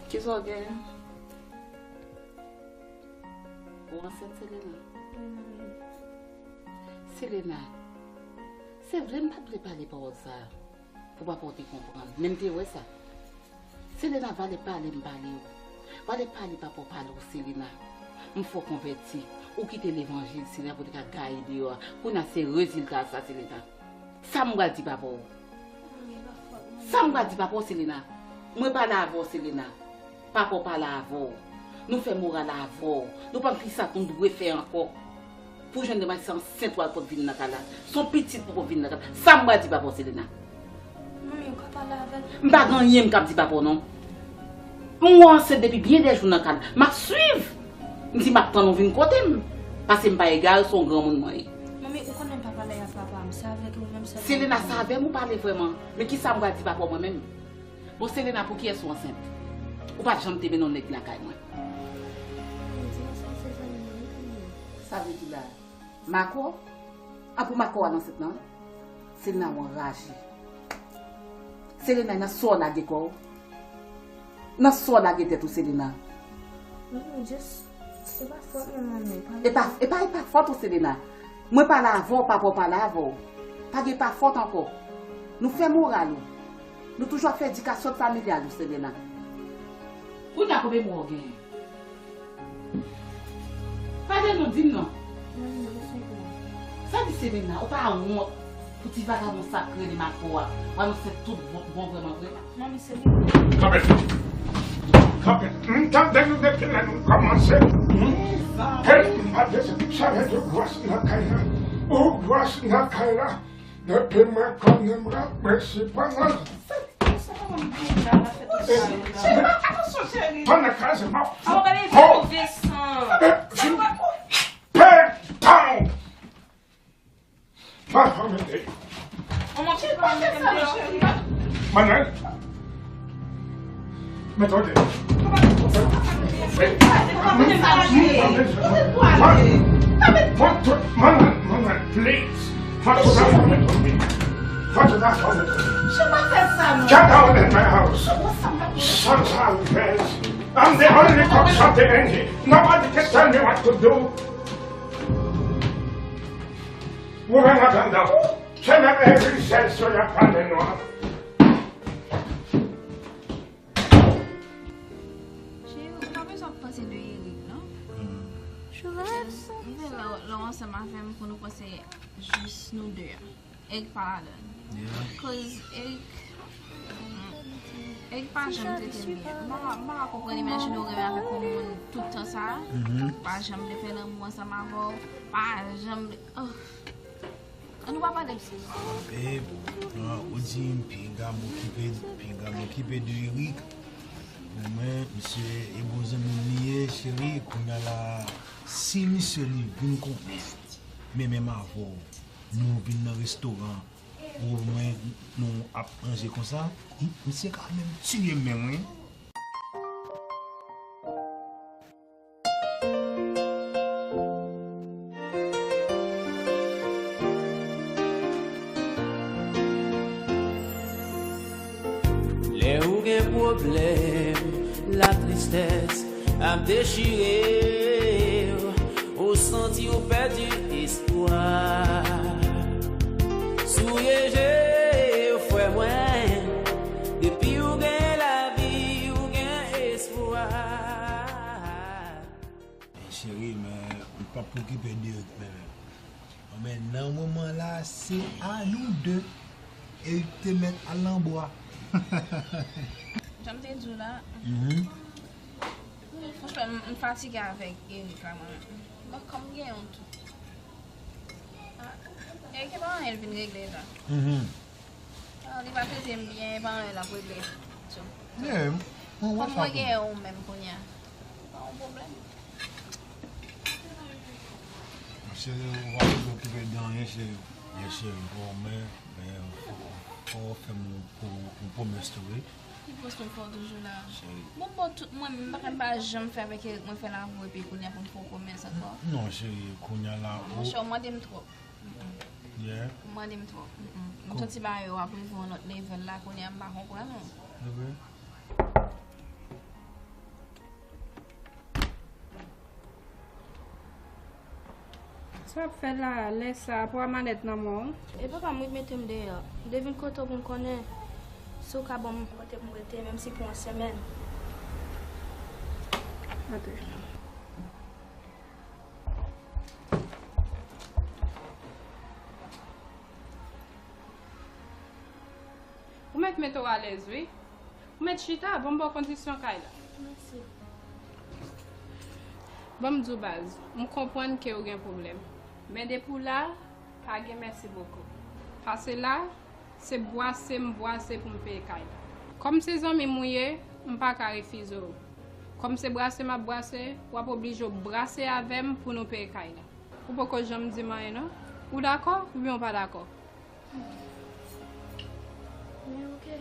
kisa w genyen? Ou ansent, Selena? Wi, manmi. Selena, se vre m pa t vle pale pawòl sa a. Pou papa w te konprann. Men m te wè sa. Selena, valè pale m pale w. Valè pale papa w pale w, Selena. M fè w konvèti. Ou kite levanjil, Selena, pou w te ka gaye deyò a. Kounye a se rezilta sa, Selena. Sa m pral di papa w. Sa m pral di papa w, Selena. Mwen pale avè w, Selena. Papa w pale avè w. Nou fè moral avè w. Nou pa m ki sa nou dwe fè ankò. Pou jwenn demach se ansent w al pot vin nan kay la. Se yon pitit pou pot vin nan kay la. Sa m pral di papa w, Selena? Manmi, ou ka pale avè l. M pa gen anyen m k ap di papa w, non. M wè w ansent depi byen dè jou nan kay la. M ap swiv. M di m ap tann ou vin kote m. Paske m pa egare, se yon granmoun mwen ye. Manmi, ou konnen m pa pale ak papa m. Se avèk ou menm sèlman. Selena, se avè m ou pale vrèman. Men kisa m pral di papa w mwen menm? Bon, Selena, pou kiyès ou ansent? Ou pa t janm te mennen yon nèg lakay mwen. Mwen di ansanm se zanmi mwen wi. Sa vle di la, Marco? An, pou Marco al ansent nan? Selena, ou anraje. Selena, nan sa w lage kò w? Nan sa w lage tèt ou, Selena? Non, non, just, se pa fòt mwen, manmi. E pa, e pa, e pa fòt ou, Selena. Mwen pale avè w, papa w pale avè w. Pa gen pa fòt ankò. Nou fè moral ou. Nou toujou ap fè edikasyon familyal ou, Selena. Kounye a konbyen mwa w genyen? Pale non, di m non. Sa di Selena, ou pa wont pou ti vagabon sa k rele Marco a? W anonse tout bon, bon vrèman vre. Kanpe. Kanpe. M tande nou depi lè nou kòmanse. Hey, m pa bezwen sa rete gwòs nan kay la. Ou gwòs nan kay la. Depi mwen konnen m rap, mwen siprann. Pandan kraze mò. Pè tan. Manman, mete. Manman, mete. Mete, ok. Mwen, mwen, mwen, mwen, please. Mwen, tout afè mwen, mwen, tout afè mwen. Get out of my house. Sons of bitch. I'm the only cock shot in here. Nobody can tell me what to do. Woman, I don't know. Tell them every sense so you pale nwa. Cheri, ou pa bezwen ap panse de Eric, non. Just, m vle lè, lè w ansanm avè m pou nou panse jis nou de a. Eric pa ladan l. Cause Eric, Eric pa janm trete m byen. M pa, m pa ka konprann, imajine w renmen avèk yon moun tout tan sa a, pa janm vle fè lanmou ansanm avè w, pa janm vle, oh. Ann nou pa pale de sa. Babe, ah, ou di m piga m okipe, piga m okipe de Eric. Bon, men, misye e bon zanmi m li ye, cheri. Kounye a la, si misye li vin konnen, men menm avè w, nou vin nan restoran, ou mwen, nou ap manje konsa, m-, misye ka menm tiye m menm, wi. Lè ou gen pwoblèm, latristès ap dechire w, ou santi ou pèdi espwa. Souye je w, frè mwen, depi ou gen lavi, ou gen espwa. Cheri, men m p ap okipe de Eric menm. Men nan moman la, se a nou de. Eric te mèt al nan bwa. Jan m te di w la, franchman, m, m fatige avèk Eric la, mwen menm. Bon, kòm m gen yon tou. Ah, Eric, e pa anyen l vin regle la. Ah, li pa trete m byen, e pa anyen l ap regle tou. Yeah, mwen wè sa tou. Kòm mwen gen ou menm kounye a, se pa yon pwoblèm. Cheri, ou pa bezwen okipe de anyen, cheri. Yes, cheri. Bon, men, men, fò, fò w fè m yon, yon pwomès tou, wi. Ki pwomès mwen fè w toujou la? Cheri. Bon, bon, tout mwen, m pa, m pa janm fè avèk Eric, mwen fè l avè w, epi kounye a pou m fè w pwomès ankò? Non, cheri, kounye a la, ou... Monchè, ou mande m twòp. Yeah. Ou mande m twòp. M santi bagay yo ap rive yon lòt level la, kounye a m pa konprann ou. Sa w ap fè la, lè sa a, pran manèt nan men w? E papa m wi k mete m deyò. M te vin kote w pou m konnen si w ka ban m kote pou m rete, menm si pou yon semèn. Antre. Ou mèt mete w alèz, wi. Ou mèt chita, ban m ba w kondisyon kay la. Mèsi. Ban m di w baz, m konprann ke w gen pwoblèm. Men depi w la, pa gen mèsi bokou. Pase la, se bwase m bwase pou m peye kay la. Kòm se zanmi m ou ye, m pa ka refize w. Kòm se bwase m ap bwase, w ap oblije w bwase avè m pou nou peye kay la. Ou poko janm di m anyen non. Ou dakò oubyen w pa dakò? Men oke.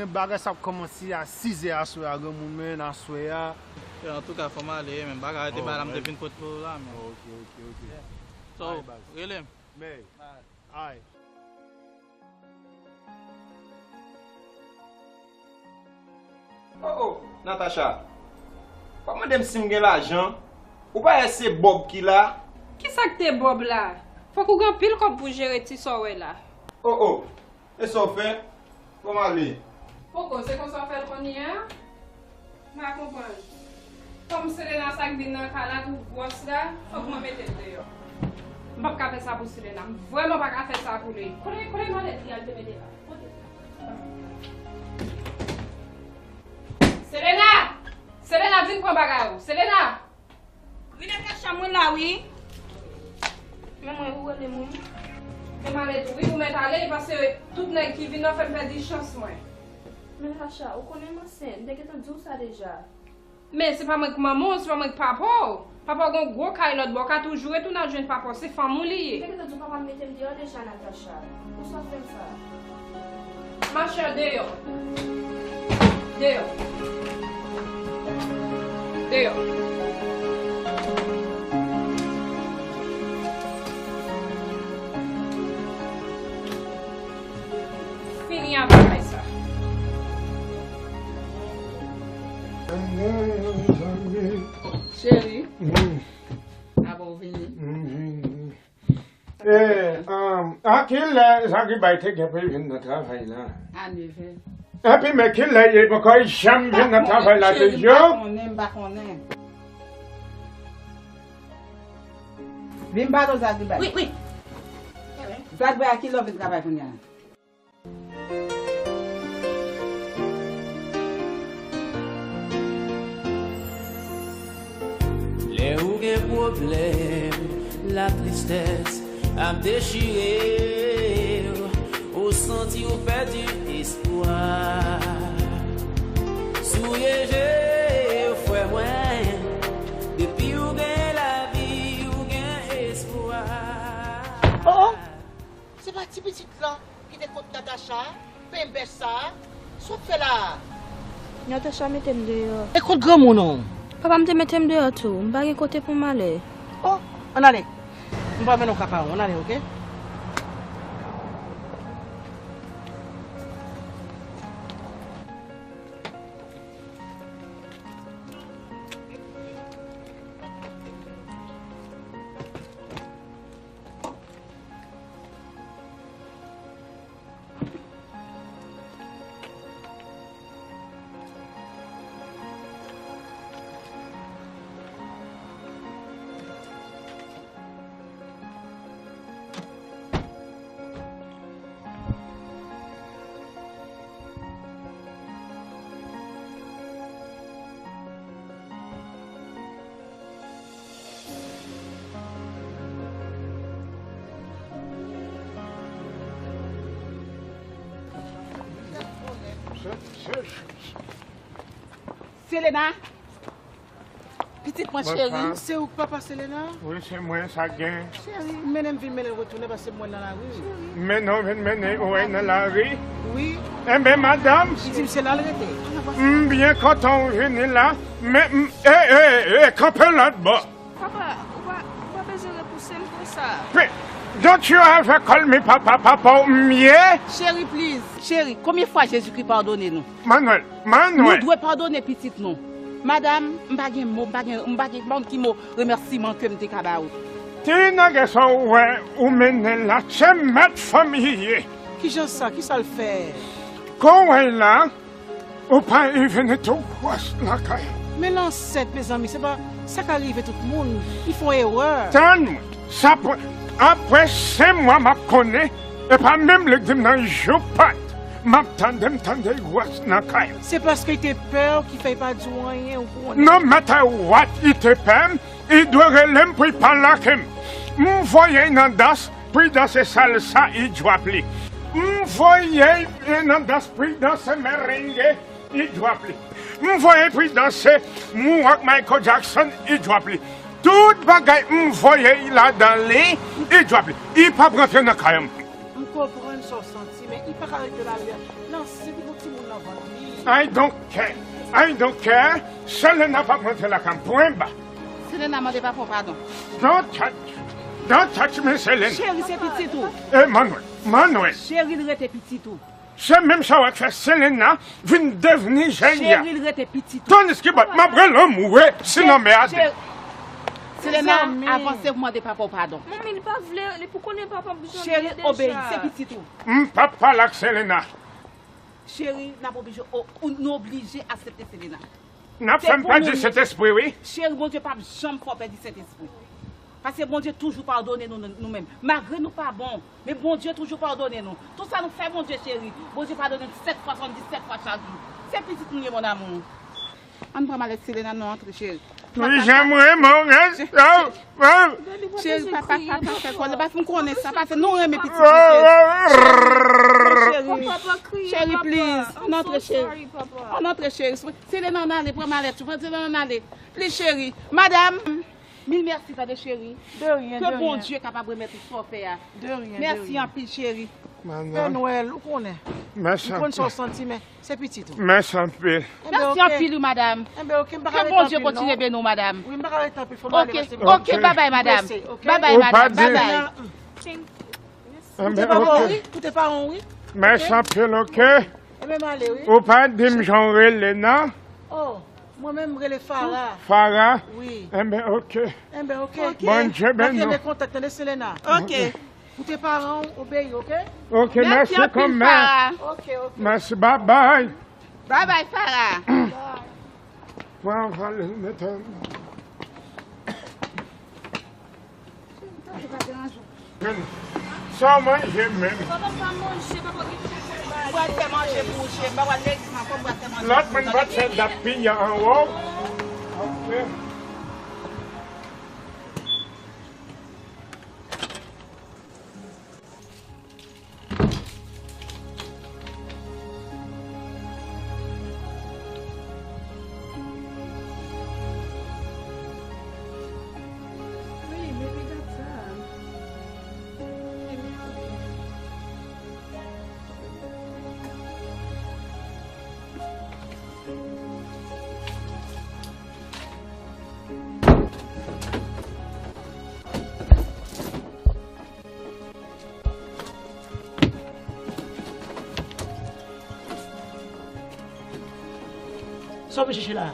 men bagay sa ap kòmanse a sizè aswè a, granmoun, men aswè a. Yo, antouka, fò m ale, men bagay te bay la, m te vin pot pou ou la, men. Ok, ok, ok. So, rele m. Men, ay. Oh, oh, Natacha. W ap mande m si m gen lajan. Ou pa wè se Bob ki la? Kisa k te Bob la? Fòk ou gen anpil kòb pou jere ti sa w wè la. Oh, oh. E sa w fè? Fò m ale. Poko, se konsa w fè l kounye a? M pa konprann. Kòm Selena sa k vin nan kay la tou gwòs la, fòk mwen mete l deyò. M p ap ka fè sa pou Selena. M vrèman pa ka fè sa pou li. Kote, kote malèt li a l te mete la? Kote? Selena! Selena, vin pran bagay ou. Selena! Wi, Natacha, mwen la, wi. Men mwen, ou rele mwen. Men malèt ou, wi, ou mèt ale, paske tout nèg ki vin nan fè m pèdi chans mwen. Men Natacha, ou konnen m ansent, m te gentan di w sa deja. Men se pa mwen k manman w, se pa mwen k papa w. Papa w gen yon gwo kay lòt bò, w ka toujou retounen al jwenn papa w, se fanm ou li ye. M te gentan di w papa m mete m deyò deja, Natacha. Poukisa w fè m sa? Ma chère, deyò. Deyò. Deyò. Fini ak bagay sa. Cheri. Mm. Apa w vini? Mm, vini. Eh, um, a kilè Zagibay te gen pou l vin nan travay la? A nèf è. Epi men kilè li poko janm vin nan travay la, se yo? M pa konnen, m pa konnen. Vin ba do Zagibay. Wi, wi. Zagibay, a kilè w vin travay kounye a? Lè ou gen pwoblèm, latristès ap dechire w, ou santi ou pèdi espwa. Souye je w, frè mwen, depi ou gen lavi, ou gen espwa. Oh, oh! Se pa ti pitit la ki te kont Natacha a, penbèch sa a? Sa w ap fè la a? Natacha mete m deyò. E kont granmoun ou? Papa m te mete m deyò tou. M pa gen kote pou m ale. Oh, ann ale. M pral mennen w ka paran w. Ann ale, oke? Selena, pitit mwen cheri. Bonswa. Se ou k papa Selena? Wi, se mwen, sa k gen? Cheri, mennen m vin mennen l retounen paske m wè l nan lari. Mennen w vin mennen, ou wè l nan lari? Wi. Enben, madanm, li di m se la l rete. M byen kontan w vini la, men m, e, e, e, kanpe lòt bò. Papa, ou pa, ou pa bezwen repouse m konsa. Pe-, don't you ever call me papa, papa w m ye? Cheri, please. Cheri, konbyen fwa Jezikri padone nou? Manwèl, Manwèl. Nou dwe padone pitit nou. Madanm, m pa gen mo, m pa gen, m pa gen, m pa konn ki mo remèsiman ke m te ka ba ou. Ti nèg sa w wè ou mennen la, se mèt fanmi ye. Kijan sa? Kisa l fè? Kon w wè la, ou pa vini tou gwòs lakay. Men l ansent, mezanmi, se pa sa ka rive tout moun. Li fè yon erè. Tann mwen, sa pran, apre senk mwa m ap konnen, e pa menm li k di m nan jou pat, m ap tande, m tande gwòs nan kay. Se paske li te pè w ki fè li pa di w anyen, ou konnen. No matter what, li te pè m, li dwe rele m pou li pale ak m. M voye l nan das, Prudence salsa, li djwap li. M voye l nan dans Prudence merengue, li djwap li. M voye Prudence moonwalk Michael Jackson, li djwap li. Tout bagay m voye ladan li, li djwap li. Li p ap rantre nan kay an. M konprann sa w santi, men li pa ka rete la, li nan sent, li gon timoun nan vant li. I don't care. I don't care. Selena p ap rantre lakay m. Pwen ba. Selena mande papa w padon. Don't touch. Don't touch me, Selena. Cheri, se pitit ou. E Manwèl, Manwèl. Cheri, l rete pitit ou. Se menm sa w ap fè Selena vin devni jan l ye a. Cheri, l rete pitit ou. Toniski bat, m ap rele anmwe, sinon mè a de. Selena, avanse pou mande papa w padon. Manmi, li pa vle, li pou konnen papa m janm ye deja. Cheri, obeyi, se pitit ou. M p ap pale ak Selena. Cheri, n ap oblije, o, ou, nou oblije aksepte Selena. N ap fè m pèdi Sentespri, wi. Cheri, Bondye p ap janm fè w pèdi Sentespri. Paske Bondye toujou padone nou, nou, nou menm. Malgre nou pa bon, men Bondye toujou padone nou. Tout sa nou fè Bondye, cheri, Bondye padone nou sèt fwa, swasanndisèt fwa chak jou. Se pitit nou ye, mon amour. Ann pran malèt Selena, nou antre, cheri. Wi, jan m renmen w, res. Cheri, papa, papa, fè kòlè, paske m konnen sa, paske nou renmen pitit nou, cheri. Cheri. Cheri, please, ann antre, cheri. Ann antre, cheri. Selena, ann ale, pran malèt ou. Selena, ann ale. Please, cheri. Madam, mil mèsi, tande, cheri. De rien, de rien. Ke Bondye kapab remèt ou sa w fè a. De rien, de rien. Mèsi anpil, cheri. Pè Nwèl, ou konnen. M konn sa w santi, men se pitit ou. Mèsi anpil. Mèsi anpil, wi, madam. Enben, oke, m pa ka rete anpil, non. Ke Bondye kontinye beni w, madam. Wi, m pa ka rete anpil, fò m ale paske m prese, oke? Oke, babay, madam. Babay, madam. Babay. Ou te pa bon, wi. Ou te pa bon, wi. Mèsi anpil, oke? Enben, m ale, wi. Ou pa di m jan w rele, non? Oh, mwen menm, m rele Farah. Farah? Wi. Enben, oke. Enben, oke. Bondye beni w. N ap kenbe kontak, tande, Selena. Oke. Koute paran w, obeyi, oke? Oke, mèsi anpil, kòmè. Farah. Oke, oke. Mèsi, babay. Babay, Farah. Pran vale, mete. Sa w manje menm? Papa, m pa manje, papa, ki pou fè manje pou ou, cheri. M pa pral legliz, m pa pral fè manje pou ou, tande? Lòt moun pa t fè dat piya anwo. Oke. Sa w vin chèche la a?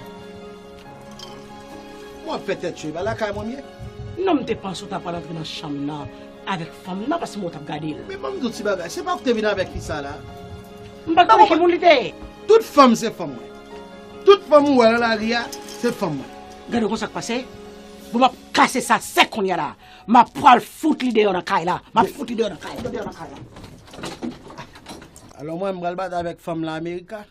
W ap fè tèt cho, e pa lakay mwen m ye? Non, m te panse w ta pral antre nan chanm nan avèk fanm nan, paske mwen w t ap gade l. Men ban m di w ti bagay, se pa w ki te vin avèk fi sa la? M pa t konnen ki moun li te ye. Tout fanm se fanm mwen. Tout fanm ou wè nan lari a, se fanm mwen. Gade w konn sa k pase? Bon, m ap kase sa sèk kounye a la. M ap pral fout li deyò nan kay la. M ap fout li deyò nan kay la. Deyò nan kay la. Alò mwen, m pral bat avèk fanm lan Amerika.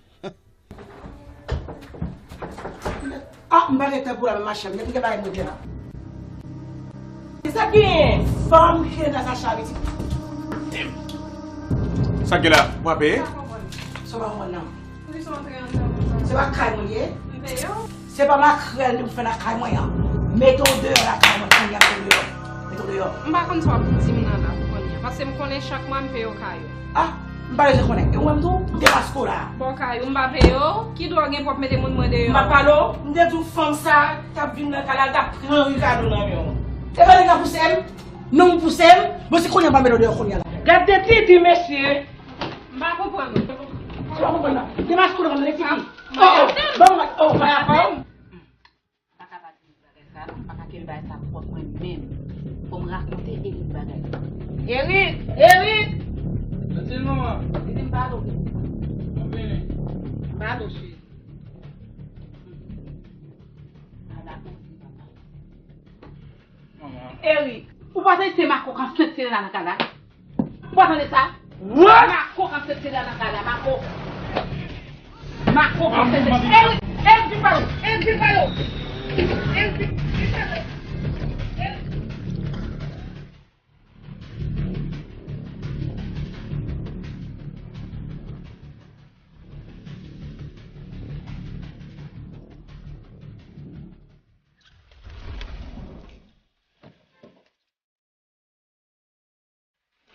Ah, m pa gen tan pou la menm, machè. M gen bagay mwen gen la. Sa ki gen fanm ki nan sa charite. Sa gen la? Mwen peye? Sa w pa konprann nan. Se pa kay mwen ye. Se pa makrèl nou fè lakay mwen an. Mete w deyò lakay mwen kounye a, mete w deyò. Mete w deyò. M pa konn sa w ap di m nan la pou kounye a, paske m konnen chak mwa m peye w kay ou. Ah, m pa bezwen konnen. E ou menm tou, m te paske w la. Bon, kay ou m pa peye w, ki dwa w gen pou w ap mete moun mwen deyò? M pa pale w, m te di w fanm sa t ap vin nan kay la, l t ap pran Ricardo nan men w. E pa nèg la pouse m? Non, m pouse m? Bon, se kounye a m pa mete w deyò kounye a la. Gade titi mesye. M pa konprann ou. Ou pa konprann nan. Demache kou nan tande titi. Oh, oh, ban mwen, oh, pa rapò. M pa ka pa di bagay sa non, m pa ka kenbe bagay sa pou kont mwen menm. Fò m rakonte Eric bagay sa. Eric! Eric! Sa se manman. Li di m pale w. Mwen vini. M pale w, cheri. Ala koze papa. Eric, ou pa tande se makòk ansent Selena nan kay la? Ou pa tande sa? What? Makòk ansent Selena nan kay la, makòk. Makòk ansent Selena. Eric, Eric, vin pale w. Eric, vin pale w. Eric, vin, vin pale w. Eric.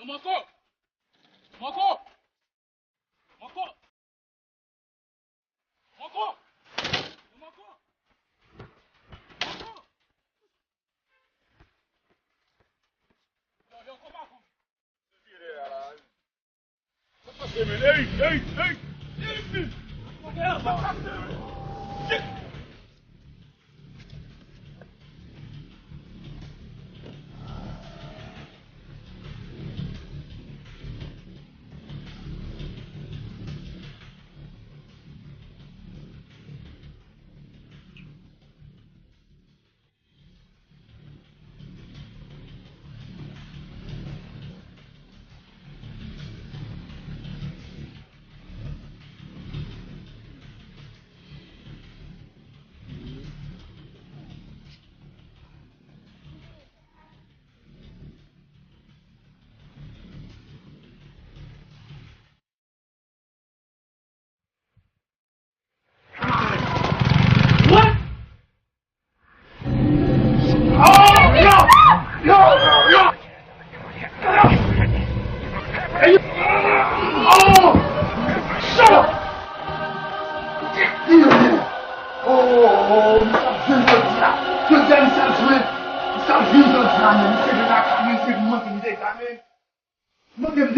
Yo, Mòko! Mòko! Mòko! Mòko! Yo, Mòko! Mòko! Yo, yo, kòman pou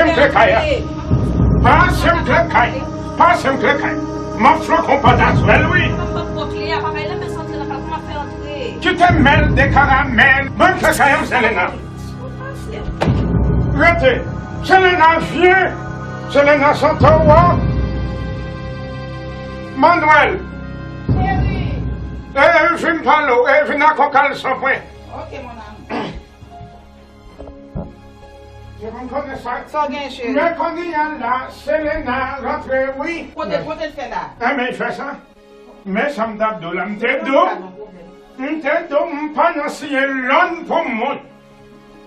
Pase m kle kay la. Pase m kle kay. Pase m kle kay. M ap flanke yon pòt atwèl, wi. Kite mèl de karamèl. Ban m kle kay la, Selena. Rete. Selena, vyen. Selena, sante w. Manuel. Cheri. E, vin pale w. E, vin ak yon kalson pwen. Ok, mon amour. Se pou m konnen sa. Sa w gen, cheri? Men kounye a la, Selena rantre, wi. Kote, kote l fè la? Enben, l fè sa. Men sa m t ap di w la, m te di w. M te di w, m pa nan siyen lòn pou moun.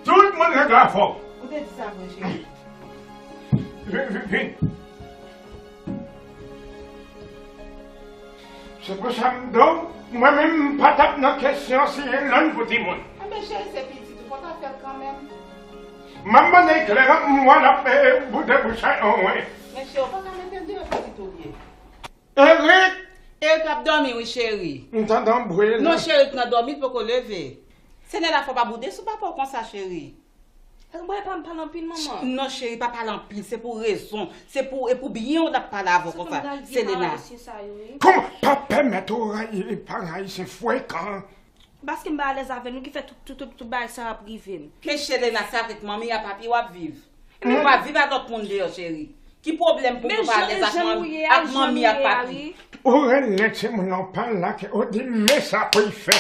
Tout moun regle afè w. Ou te di sa vre, cheri? Vin, vin, vin. Se pou sa m di w, mwen menm m pa t ap nan kesyon siyen lòn pou timoun. Enben cheri, se pitit ou, fò w ta fè l kanmenm. M ap mande klè, m wè l ap, eh, boude bouch la, oh, wen. Men cheri, ou pa ka mete l deyò pitit ou ye. Erik! Erik ap dòmi wi, cheri. M tande yon bri la. Non, cheri, Erik nan dòmi, l poko leve. Selena, fò w pa boude sou papa w konsa, cheri. Mwen pa m pale anpil, manman. Non, cheri, pa pale anpil. Se pou rezon. Se pou, e pou byen w n ap pale avè w konsa. Selena. Kòman pa pèmèt w rayi paran ayisyen frekan? Paske m pa alèz avè nou ki fè tout, tout, tout, tout bagay sa ap rive m. Men Selena, se avèk manmi a papi w ap viv. Epi w pa viv ak lòt moun deyò, cheri. Ki pwoblèm pou w pa alèz ak manmi, ak manmi ak papi? Ou rele timoun nan w pa lage, ou di men sa pou l fè.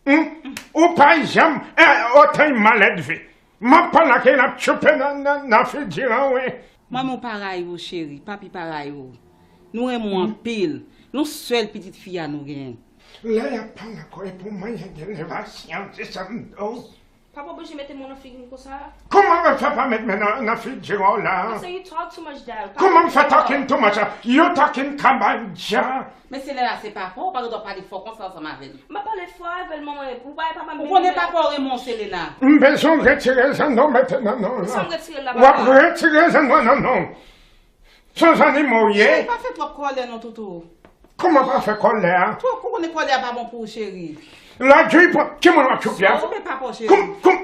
Hmm? Ou pa janm, eh, otan malèdve. M ap pale ak l ap tchoupe nan, nan, nan figi an, wi. Manmi w pa rayi w, cheri. Papi pa rayi w. Nou renmen w anpil. Yon sèl pitit fi a nou genyen. Lè y ap pale ankò, e pou mwen y a gen levasyon, se sa m di w. Papa oblije mete men w nan figi m konsa. Kòman mwen fè pa met men nan, nan figi w la? I say you talk too much, Dad. Kòman m fè talking too much la? You talking kabadja. Men Selena, se papa w, ou pa gen dwa pale fò konsa ansanm avè l. M pa pale fò avè l, manman, ou pa wè papa m. Ou konnen papa w renmen w, Selena. M bezwen retire zannò mete nan non w la. Sa m retire la, papa? W ap retire zannò nan non w. Se yon zannimo w ye. Cheri, pa fè twòp kòlè non, Toutou. Kòman pa fè kòlè a? Twòp, ou konnen kòlè a pa bon pou ou, cheri. Lagey pran, ki moun w ap tchoupe a? Tchoupe papa w, cheri. Koum, koum,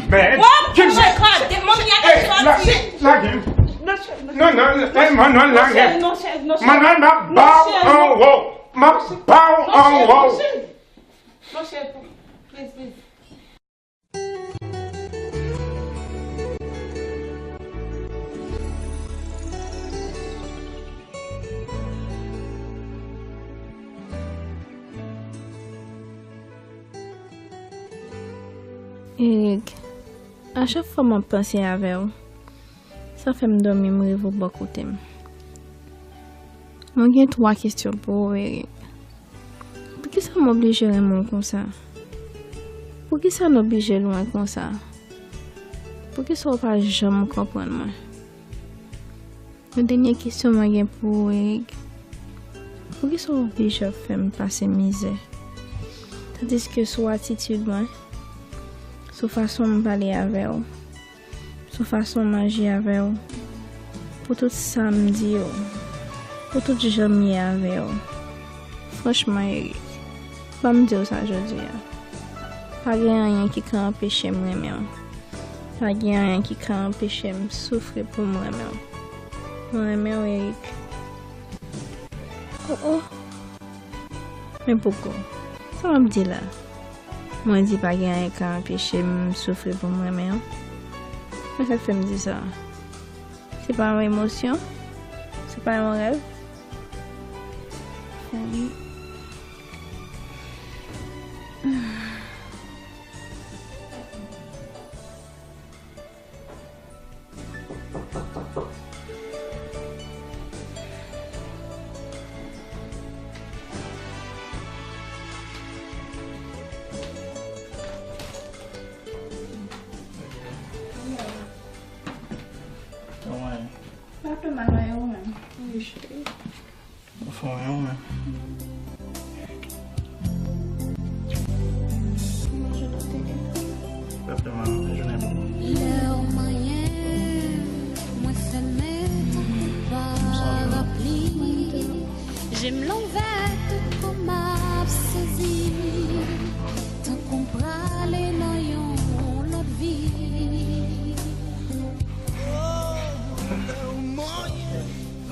mèd. Oh my God, manmi a te sòti. Lagey. Non, non, eh, Manuel, lagey. Manuel, m ap ba w anwo. M ap ba w anwo. Non, cheri, please, please. Erik, a chak fwa m ap panse avè w, sa fè m dòmi, m reve w bò kote m. Mwen gen twa kesyon pou ou, Erik. Poukisa m oblije renmen w konsa? Poukisa n oblije lwen konsa? Poukisa w pa janm konprann mwen? Yon dènye kesyon mwen gen pou ou, Erik. Poukisa w oblije ap fè m pase mizè? Tandiske sou atitid mwen, sou fason m pale avè w, sou fason m aji avè w, pou tout sa m di w, pou tout jan m ye avè w. Franchman, Eric, ban m di w sa jodi a. Pa gen anyen ki ka anpeche m renmen w. Pa gen anyen ki ka anpeche m soufri pou m renmen w. Mwen renmen w, Eric. Oh, oh. Men poko, sa w ap di la? Mwen di pa gen anyen ka anpeche m soufri pou m renmen w. Men sa k fè m di sa? Se pa yon emosyon? Se pa yon rèv? Fè m Mwen. Pa fè mal, non, e ou menm? Wi, cheri. Ou fè anyen ou menm? Manje kote e. Pèp de maman, jounen bon. Lè w manyen, mwen fèmen tankou parapli. Je m lonvè, tout kò m ap sezi. Tankou m prale nan yon lòt vi.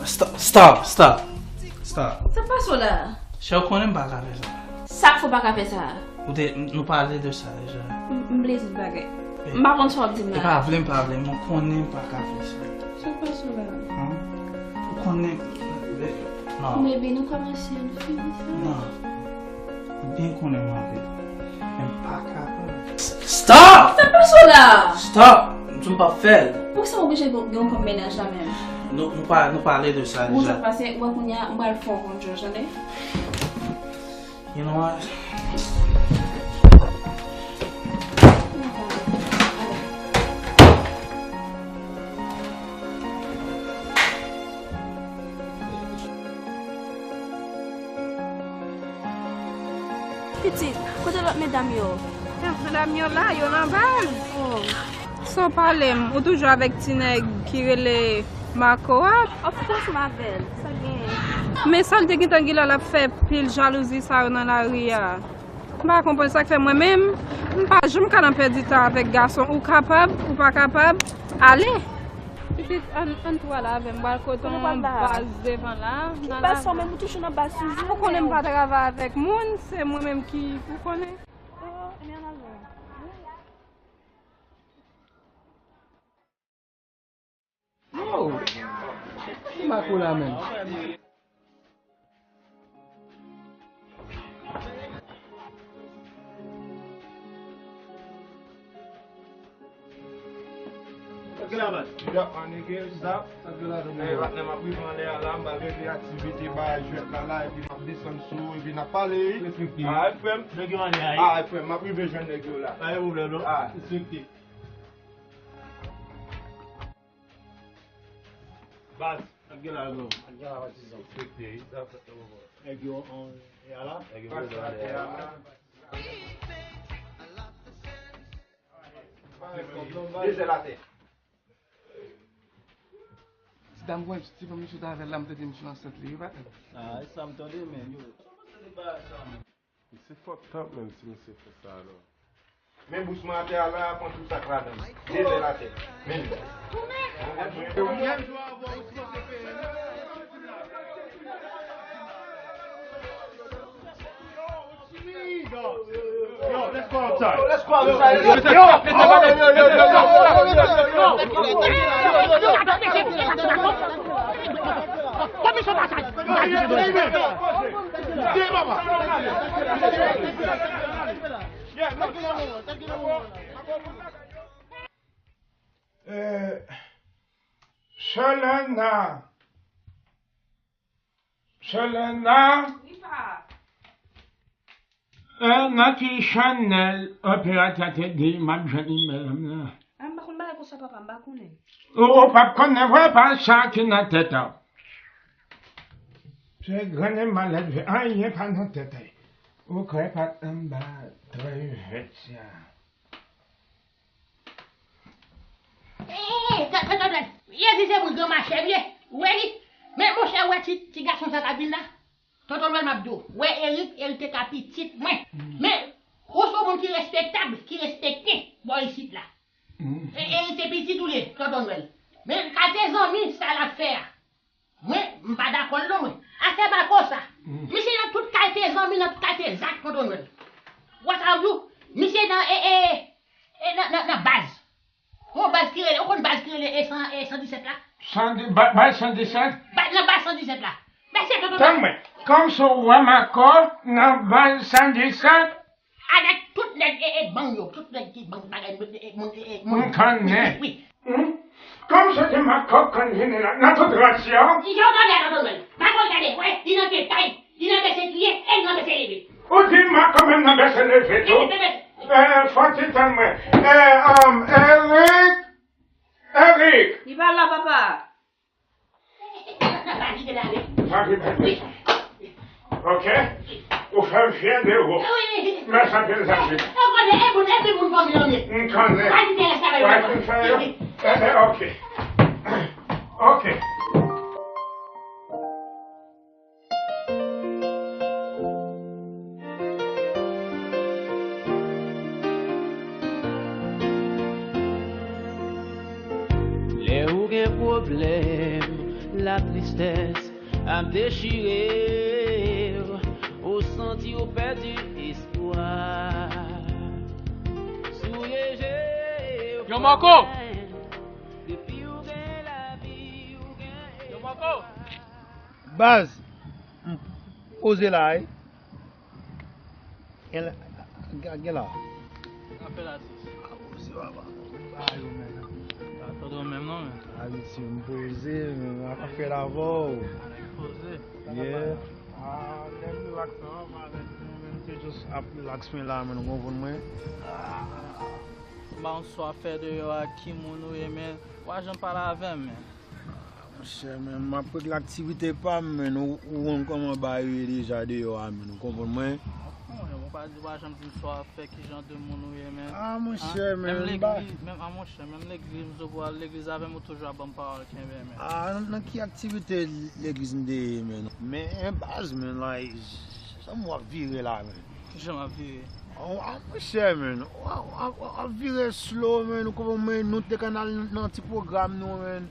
Stop, stop, stop. Stop. Sa k pase w la? Chè, ou konnen m pa ka fè sa. Sa k fè w pa ka fè sa? Ou te, nou pale de sa deja. M, m bliye tout bagay. Eh. M pa konn sa w ap di m la. E pa vle, m pa vle, m konnen m pa ka fè sa. Sa k pase w la? Hum? Ou konnen, eh, non. Baby, nou kòmanse, nou fini sa. Non. Ou byen konnen m anpil. Men m pa kapab. Stop! Sa k pase w la? Stop! M di w m p ap fè l. Poukisa w oblije gen yon kòm mennaj la menm? Nou, nou pa, nou pale de sa deja. Bon, sa k pase, ou wè kounye a, m pral fè w konn George, tande? You know what? Pitit, kote lòt medam yo? Lòt medam yo la, yo nan bal. Oh. Sa w pale m, ou toujou avèk ti nèg ki rele Marco a? Of course m avè l, sa genyen? Men sa l te gentan gen lè l ap fè pil jalouzi sa yo nan lari a. M pa konprann sa k fè mwen menm, m pa janm ka nan pèdi tan avèk gason. Ou kapab, ou pa kapab, ale. Pitit, ann, ann tou ale avè m. M pral kote yon baz devan la. Ki baz sa w menm? Ou toujou nan baz toujou. Ou konnen m pa travay avèk moun, se mwen menm ki, ou konnen. Oh, ebyen, ann ale. Oh! Ki Marco la menm? Sa k gen la, baz? Yo, ann ege, sa? Sa k gen la, menm? Eh, patnè, m ap rive anlè a la, m pral rele aktivite ba jwèt la la, epi m ap desann sou ou, epi n ap pale, wi. Respekte. Ah, frè m. Nèg yo anlè a, wi. Ah, frè m, m ap rive jwenn nèg yo la. Pa gen pwoblèm, non. Ah. Respekte. Baz, sa k gen la, non? Sa k gen la, patizan? Respekte, wi. Sa fèt nan moman. Nèg yo, on, e a la? Nèg yo poze anlè a. Dezè latè. Ti dam, wè, ti fanm misye t avè l la, m tande misye ansent li, wi, patnè. Ah, e sa m tande, men, yo. Sa w panse de bagay sa, men? Misye fucked up, menm si misye fè sa, non. Men bous mwen atè a la, pran tout sa k ladan l. Dezè latè. Men li. Yo, let's go outside. Let's go outside. Yo, yo, yo, yo. Eh, Shalana. Shalana. Wi, pa. Eh, nan ki chanèl operatè te di m ap jwenn imèl m nan? Ah, m pa konn bagay konsa, papa, m pa konnen. Ou, ou p ap konnen vre, pa sa ki nan tèt ou. Se grenn e malad vre. Anyen pa nan tèt ay. Ou kwè pa t anba trèy vèt sa. Ee, Tonton Nwèl, Jezi se moun gran machè m ye. Ou wè li? Men monchè, ou wè ti, ti gason sa k ap vin la? Tonton Nwèl, m ap di w, ou wè Erik, Erik te ka pitit mwen. Men, ou se yon moun ki respektab, ki respekte bò isit la. E, Erik se pitit ou li ye, Tonton Nwèl. Men, kalite zanmi sa l ap fè a. Mwen, m pa dakò l non, mwen. Afè Mako sa. Misye nan tout kalite zanmi, nan tout kalite zak, Tonton Nwèl. Ou wè sa m di w? Misye nan, e, e, e, nan, nan, nan baz. Yon baz ki rele, ou konn baz ki rele e san, e san disèt la? San di-, ba-, baz san disèt? Ba-, nan baz san disèt la. Mesye, Tonton Nwèl. Tann mwen. Kòmsi w wè Mako nan baz san disèt? Avèk tout nèg e, e, bang yo, tout nèg ki bang bagay, e, e, moun, e, e, moun. M konnen. Wi, wi. Hmm? Kòm se te makòk konn vini la, nan tout rad sa yo. Yo, tande, tande, tande. Makòk, gade, wè, li nan ke kay, li nan bese kriye, e li nan bese leve. Ou di makòk menm nan bese leve tou? Li nan bese. Eh, fò ti tann mwen. Eh, um, Erik, Erik. Li pa la, papa. Sa ki pa gen. Ok? Ou fè m fyè de ou. Mèsi anpil, zanmi. M konnen. Wè, ou fè yo? Eh, eh, ok. Ok. Lè ou gen pwoblèm, latristès ap dechire w, ou santi w pèdi espwa. Souye je w. Yo, Marco! Depi w gen lavi, w gen espwa. Baz, m poze la, wi. Gen la, gen la. Afè la, sis. A, poze, papa. Ba yo menm. Pa tande w menm non, men. A, wi, si m poze, men m ap fè l avè w. A, nèg poze. Yeah. A, nèg relax, non, pa avèk nou, men m te just ap relax mwen la, men, ou konprann mwen? M pa konn sa w ap fè deyò a, ki moun ou ye, men w pa janm pale avè m, men. Monchè, men m ap regle aktivite pa m, men ou, ou konn kòman bagay yo ye deja deyò a, men ou konprann mwen? Monchè, ou pa di, ou pa janm di m sa w ap fè, ki jan de moun ou ye, men. A, monchè, men m pa. Menm legliz, menm, a, monchè, menm legliz, m sot pou al legliz avè m, ou toujou ap ban m pawòl kenbe, men. A, nan, nan ki aktivite legliz m te ye, men? Men, baz, men, like, jan w ap vire la, men. Ki jan m ap vire? Oh, ah, monchè, men. W ap, w ap, w ap vire slow, men. Ou konprann, men, nou te konn al nan ti pwogram nou, men.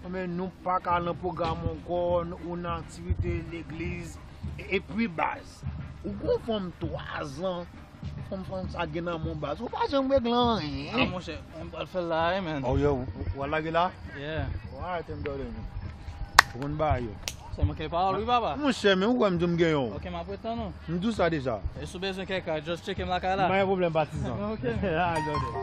Men nou pa ka al nan pwogram ankò, nou, ou nan aktivite legliz. E, epi baz, ou gon fanm twa zan, fanm, fanm sa gen nan men w baz. Ou pa janm regle anyen. Ah, monchè, m pral fè l la, wi, men. Oh, yo, ou, ou al lage la? Yeah. Ou arete m tande, men. Ou konn bagay yo. Sèlman kèk pawòl, wi, papa. Monchè, men ou kwè m di w m gen yon. Ok, m ap ret tann ou. M di w sa deja. E si w bezwen kèk kay, just tcheke m lakay la. M pa gen pwoblèm, patizan. Ok. Ah, Jordan.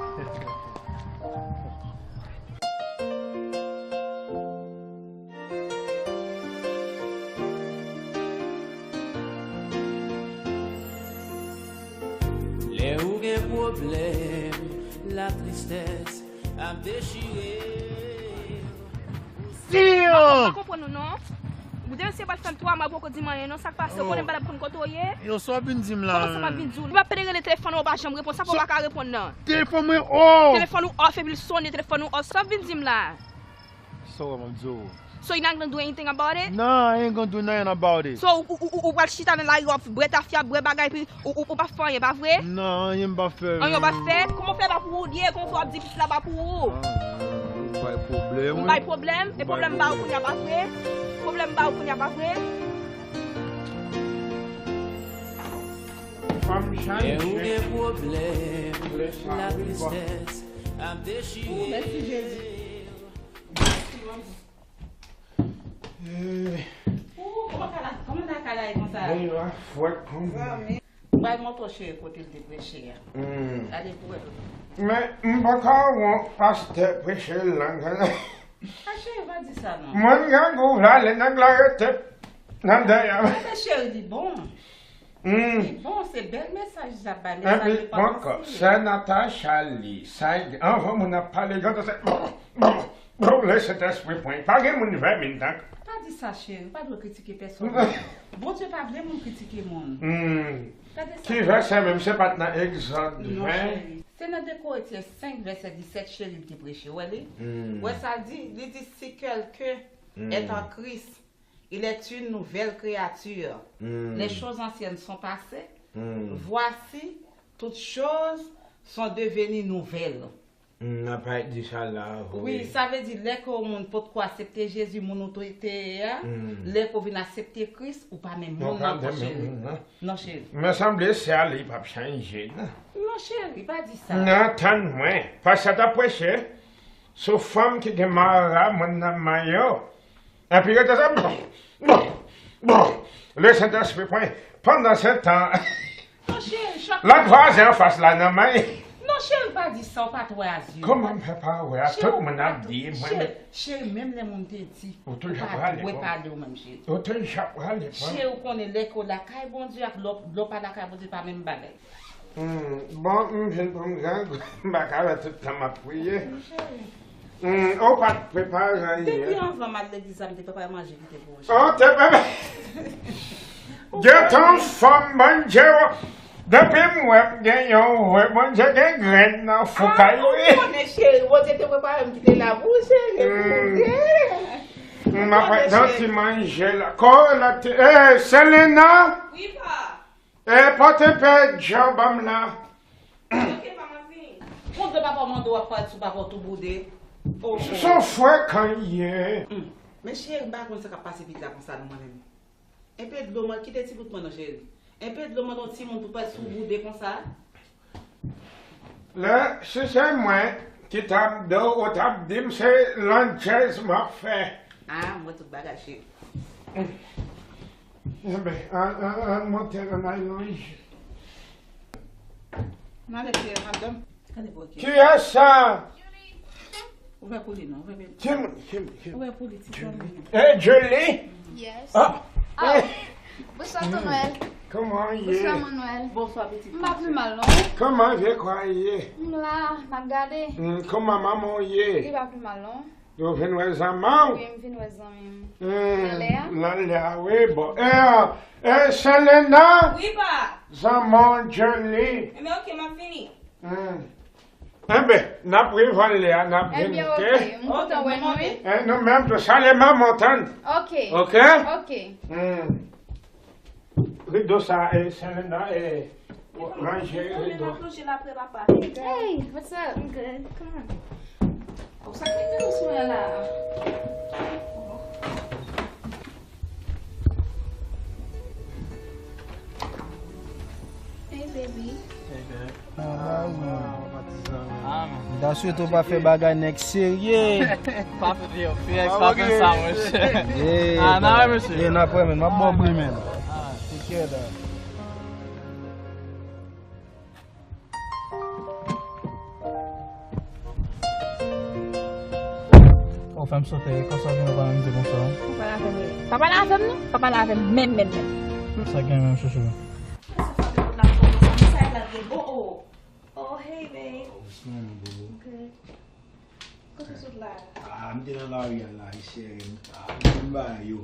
Lè ou gen pwoblèm, latristès ap dechire. Damn! Ou pa konprann nou non. Ou te mesye pral fè l twa mwa, ou poko di m anyen non, sa k pase, ou konnen m pa t ap konn kote w ye. Yo, sa w ap vin di m la? Kòman sa m ap vin di w? Li p ap pede rele telefòn ou, ou pa janm reponn, sa fè w pa ka reponn nan? Telefòn mwen off. Telefòn ou off epi l sonnen, telefòn ou off, sa w ap vin di m la? So, what I'm gonna do? So you're not gonna do anything about it? No, I ain't gonna do nothing about it. So, ou, ou, ou, ou pral chita nan lari, w ap bwè tafya, bwè bagay, epi ou, ou, ou p ap fè anyen, pa vre? Non, anyen m p ap fè. Anyen w p ap fè? Kòman w fè pa pou ou l ye? Kòman w ap di pitit la pa pou ou? Ah, ou bay pwoblèm, wi. M bay pwoblèm? E pwoblèm ba ou kounye a, pa vre? Pwoblèm ba ou kounye a, pa vre? Fò m chanje. Lè ou gen pwoblèm, latristès ap dechire. Oh, mèsi, Jezi. Eh. Ooh, kòman kala-, kòman ta kala e konsa? Bon, yo a fwèt konsa. Bay mwen to cheri kote l te preche a. Hmm. Gade pou wè. Men, m pa ka wè yon pastè preche lang. A cheri, pa di sa non. Mwen gen gou vle ale nèg la rete nan dèyè. Gade cheri, li bon. Hmm. Li bon, se bèl mesaj li ap bay, mesaj li pa fasil. Epi, ankò, sè Natacha li, sa, anvan moun ap pale, gade sa, bon, le Sentespri pran, pa gen moun vèmin tank. Pa Di sa, cheri, pa dwe kritike pèsonn. Bondye pa vle moun kritike moun. Hmm. Gade sa. Ki vèsè menm? Se pa t nan Egzòd ven? Non, cheri. Se nan de Korentyen senk, vèsè disèt, cheri, l te preche. Wè li? Hmm. Wè sa l di? Li di, si quelqu'un est en Christ, il est une nouvelle créature. Hmm. Les choses anciennes sont passées. Hmm. Voici, toutes choses sont devenues nouvelles. Hmm, n ap di sa la, wi, wi. Sa vle di, lè ke yon moun potko aksepte Jezi, moun ou te, te ye a, hmm, lè ke w vin aksepte Kris, ou pa menm moun nan, cheri. Non, cheri. Men sanble sè a, li p ap chanje, non. Non, cheri, pa di sa. Non, tann mwen. Pastè t ap preche sou fanm ki gen mara, moun nan manyen yo. Epi yo te sa, bon, bon, bon, le Sentespri pran. Pandan se tan, non, cheri, chak lòt vwazen anfas la nan men. Non, cheri, pa di sa, ou pa t wè a zye. Kòman m fè pa wè a? Tout moun ap di, mwen menm. Cheri, menm lè moun te di, ou pa t dwe pale ou menm, cheri. Ou toujou ap prale, pran. Cheri, ou konnen lè ke w lakay Bondye ak lè w, lè w pa lakay Bondye, pa menm bagay. Hmm, bon, m vin pou m grangou, m pa ka wè tout tan m ap priye. Mon cheri. Hmm, ou pa t prepare anyen. Depi anvan m al legliz la, m te prepare manje ki te pou ou. Oh, te prepare. Gentan fanm Bondye, depi m wè m gen yon, wè Bondye gen grenn nan foukay, wi. Ah, ou konnen, cheri, Bondye te prepare m kite la pou ou, cheri, pou ou. Hmm. M ap pran ti manje la. Kò la te, eh, Selena! Wi, pa. E pote pè djan ban m la. Ok, pa, m ap vini. Kont de papa w mande w ap pale sou papa w tou boude. Oh, oh. Se yon frekan li ye. Hmm. Men cheri, m pa konn sa k ap pase pitit la konsa non, mwen menm. Enpe dlo, mwen kite ti bout mwen non, cheri. Enpe dlo, mwen, yon timoun pou pale sou boude konsa. Lè, si se mwen ki t ap do, ou t ap di m se landjèz m ap fè. Ah, m wè tout bagay, cheri. Enben, ann, ann, ann monte, ann al lonje. N ale, cheri, n ap dòmi. Kiyès sa? Ouvè pou li non, ouvè pou li. Kimoun, kimoun, kimoun? Ouvè pou li, ti zanmi nou. Eh, Julie? Yes. Ah. Oh. Eh. Bonswa, Ton Nwèl. Kòman w ye? Bonswa, Man Nwèl. Bonswa, pitit. M pa pi mal, non. Kòman vye kwa ye? M la, n ap gade. Hmm, kòman manman w ye? Li pa pi mal, non. Ou vin wè zanmi w? Wi, m vin wè zanmi m. Hmm, nan lè a? Nan lè a, wi, bon. Eh, eh, Selena? Wi, pa. Zanmi w, Julie. Enben, ok, m ap vini. Hmm. Enben, n ap revann lè a, n ap vin, ok? Enben, ok. M kontan wè nou, wi. Eh, nou menm tou, salye manman w, tann. Ok. Ok? Ok. Hmm. Rido sa, eh, Selena, eh, ranje rido. Hey, what's up? I'm good. Come on. Oh, sa ki rive sou mwen la? Hey, baby. Hey, babe. Ah, ah, ah, patizan. Ah, man. M ta swete w pa fè bagay nèg serye. Pa fè, yo, P X pa fè sa, monchè. Yeah, ah, n a wè, mesye. Yeah, n ap wè, men. M ap ba w bri, men. Ah. Take care, dog. Ou fè m sote, konsa w vin pa menm di bonswa. Pa pale avè m, non. Pa pale avè m, non. Pa pale avè m, menm, menm, menm. Sa gen menm, chouchou? Sa e la gen bon, oh. Oh, hey, babe. Oh, what's going on, boo? Good. Kote w sot la? Ah, m te nan lari a la, cheri. Ah, m ba yo.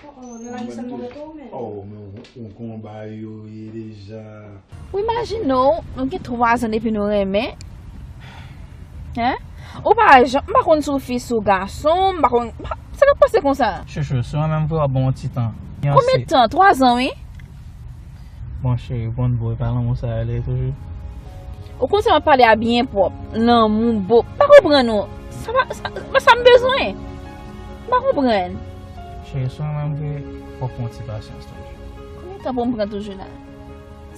Oh, oh, nan lari sèlman w rete ou menm? Oh, men ou, ou konn bagay yo ye deja. Ou imajine w, nou gen twa zan depi nou renmen. Hein? Ou pa jan, m pa konn si w fi, si w gason, m pa konn, m pa, sa k ap pase konsa? Chouchou, si w renmen m vre, w ap ban m yon ti tan. Konbyen tan? Twa zan, wi. Bon, cheri, bon, bo, e pa lanmou sa a, li ye toujou. Ou konn sa m ap pale a byen pwòp, lanmou, bo. M pa konprann ou. Sa pa, sa, sa m bezwen. M pa konprann. Cheri, si w renmen m vre, fòk w pran ti pasyans toujou. Konbyen tan pou m pran toujou la?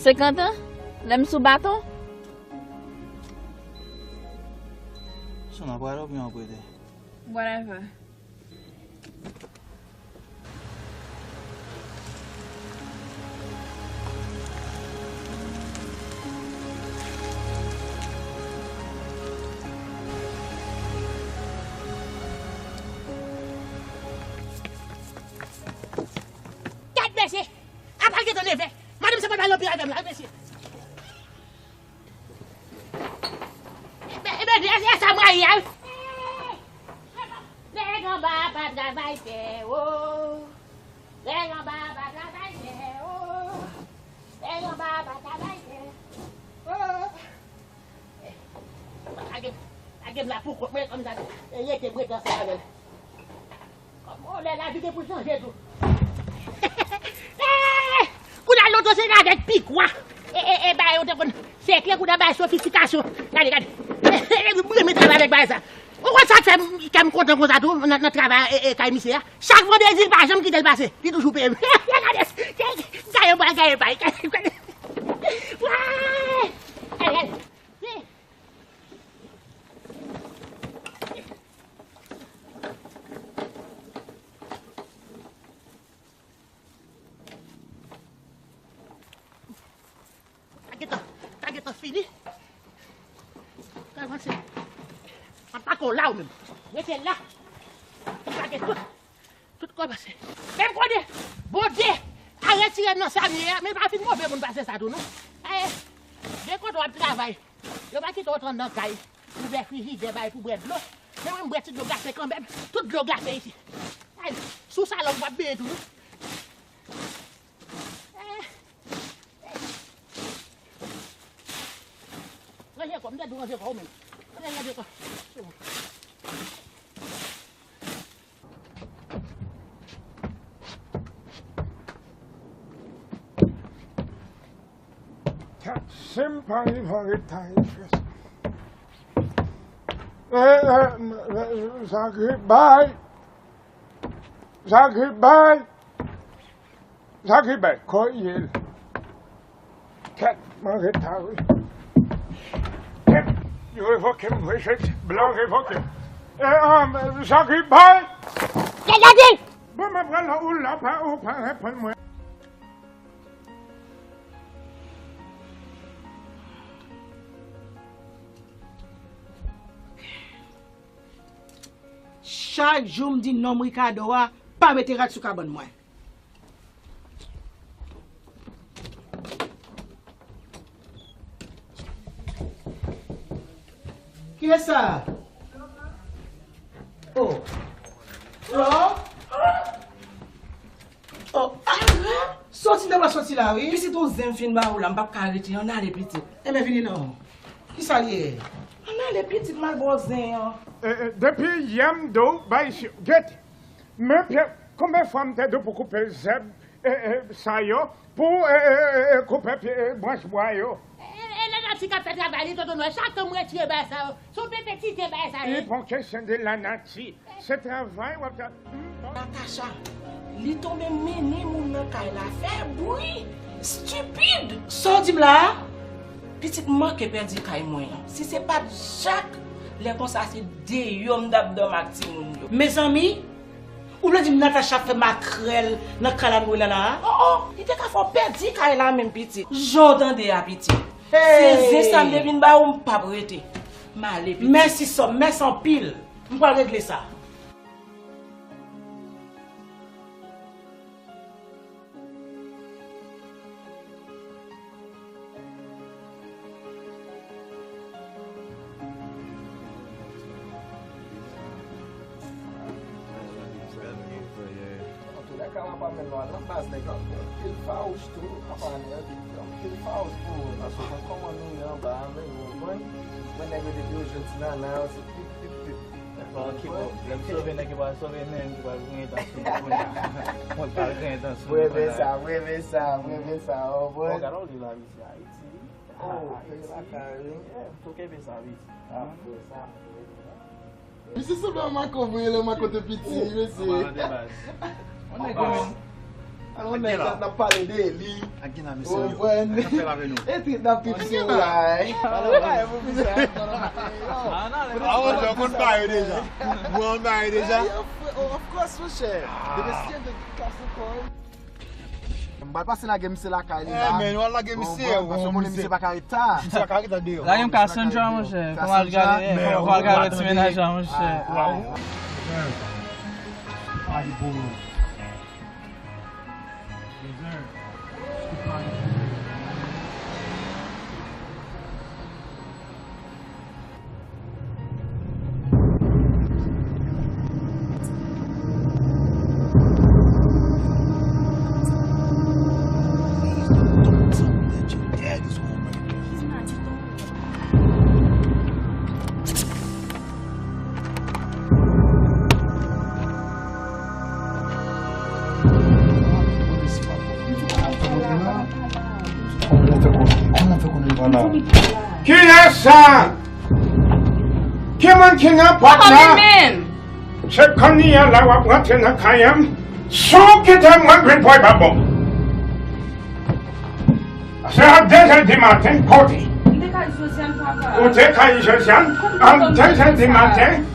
Senkant an? Lè m sou baton? Si w nan pral oubyen w ap rete? Whatever. Gad mesye! Apa l gentan nève! Madanm sa pa bay anpil avè m la, mesye! Ebyen, ebyen, e sa mwen ye a wi. Nèg anba pa travay fè, oh. Gen la pou kont mwen kòm sa, e, rete m rete ansanm avè l. Kòm, o, lè lavi gen pou chanje tou. Eh! Kounye a loto se avèk pikwa. E, e, e, bagay yo te konn sekle kounye a bay sofisikasyon. Gade, gade. E, e, e, m renmen travay avèk bagay sa. Ou konn sa k fè m, kè m kontan konsa tou nan, nan travay, e, e, kay misye a? Chak vandredi, li pa janm kite l pase. Li toujou peye m. Gade, gade, gade, gade, gade. Wouy! Gade, gade. Ta gentan, ta gentan fini. Kòmanse. An pa ko la ou menm. Rete la. Tout lage tout. Tout kòmanse. Menm kote. Bondye a retire m nan sa m ye a. Men pa fin move moun pase sa tou non. Eh, gen kote w ap travay. Yo pa kite w antre nan kay. Ouvè frijidè bay pou bwè dlo. Men mwen m bwè ti dlo glase kanmenm. Tout dlo glase isi. Ay, sou salòp w ap benyen tou wi. Eh. Ranje kò, m te di w ranje kò ou menm. Ranje kò. Tèt, si m pa rive an reta, e frè sa. E, e, m, e, Zagri bay. Zagri bay. Zagri bay. Koyèl. Tèt, m an reta, wi. Tèt, yo revoke m, wi, jedi. Blan revoke m. E, um, Zagri bay. Gade, gade. Bon, mwen pral ou la, pa, ou pa reponn mwen. Chak jou m di nonm Ricardo a pa mete rad sou kabann mwen. Kiyès sa? Oh. Flò? Oh, ah, soti nan mwen soti la, wi. Pitit, yon zen m fin ba ou la, m p ap ka rete, ann ale, pitit. Enben, vini non. Kisa l ye? Ann ale, pitit, m al ba w zen an. E, e, depi yè m di w, bay si, gete. Men pye, konbyen fwa m te di w pou koupe zèb, e, e, sa yo, pou, e, e, e, e, koupe pye, e, branch bwa yo? E, e, e, lanati k ap fè travay li, tonton Nwèl. Chak tan m retire bagay sa yo, se yon pepe titen bagay sa yo. Li pa yon kesyon de lanati. Se travay w ap travay. Natacha, li tonbe mennen moun nan kay la, fè bri, stipid. Sa w di m la a? Pitit, m manke pèdi kay mwen an. Si se pa t Jak, lè konsa se deyò m t ap dòmi ak timoun yo. Mezanmi, ou vle di m Natacha ap fè makrèl nan kay la nou rele la a? Oh, oh, li te ka fè w pèdi kay la menm, pitit. Jan w tande a, pitit. Hey! Se zen sa m te vin ba ou, m p ap rete. M ale, pitit. Mèsi, sè m, mèsi anpil. M pral regle sa. Antoulèka, m ap amenn nou al nan baz nèg yo. Anpil fawouch tou, apa nèg yo, anpil fawouch pou ou, paske w konn kòman nou ye anba a, men nou konprann. Mwen nèg yo depi yo jwenn ti nana yo, se pip, pip, pip. Lè m sove nèg yo pral sove, men ki pral gentan sou mwen kounye a. Mwen pral gentan sou mwen kounye a. Mwen renmen sa, mwen renmen sa, mwen renmen sa, w konprann? Gade w li la, misye Ayiti. Oh, peyi lakay, wi. Yeah, tou kenbe sa, wi. Sa fre, sa fre. Misye sanble a Marco vre, lè Marco te piti, mesye. Anba de baz. Yon nèg, yon nèg, n ap pale de li. Ak gen la, mesye. Ou konprann? Ak gen la, mesye. E trit n ap trit sou la. Pale bagay pou misye. Ah, ou konn ba yo deja. Ou konn ba yo deja. Of course, monchè. Depi si gen de klas ankò. M pral pase lage misye lakay li la. Eh, men, w al lage misye, paske w konnen misye pa ka ret ta. Misye pa ka ret deyò. Lage m Cassandra, monchè. Kòman al gade, kòman al gade ti mennaj la, monchè. Waw. Kiyès sa? Ki moun ki nan pòt la? Se kounye a la w ap rantre nan kay an. Si w kite mwen, grenn pwa pa bon. Se a de zè di maten, kote? M te kay Josiane, papa. Ou te kay Josiane? An de zè di maten?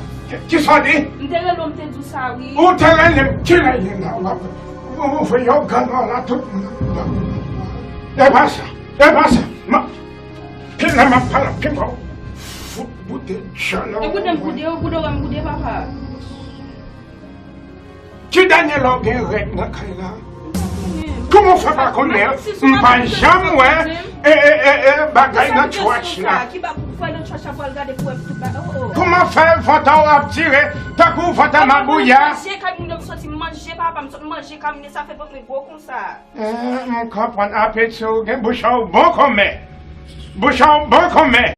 Ki sa w di? M te rele w, m te di w sa, wi. Ou te rele m, ki lè ye la? Ou fè yo gannò la, tout moun. E pa sa, e pa sa. Pi lè m ap pale, pi fò. Fout boude djòl. E boude m boude, ou boude w, m boude, papa. Ti dènye lè w gen règ nan kay la? Kòman w fè pa konnen? M pa janm wè e, e, e, e, bagay nan chwach la. Kòman fè vant ou ap tire tankou vant a mabouya? Manje kamine, m soti manje, papa, m sot manje kamine, sa fè vant mwen gwo konsa. Eh, m konprann apeti w gen bouch ou bon konmè. Bouch ou bon konmè.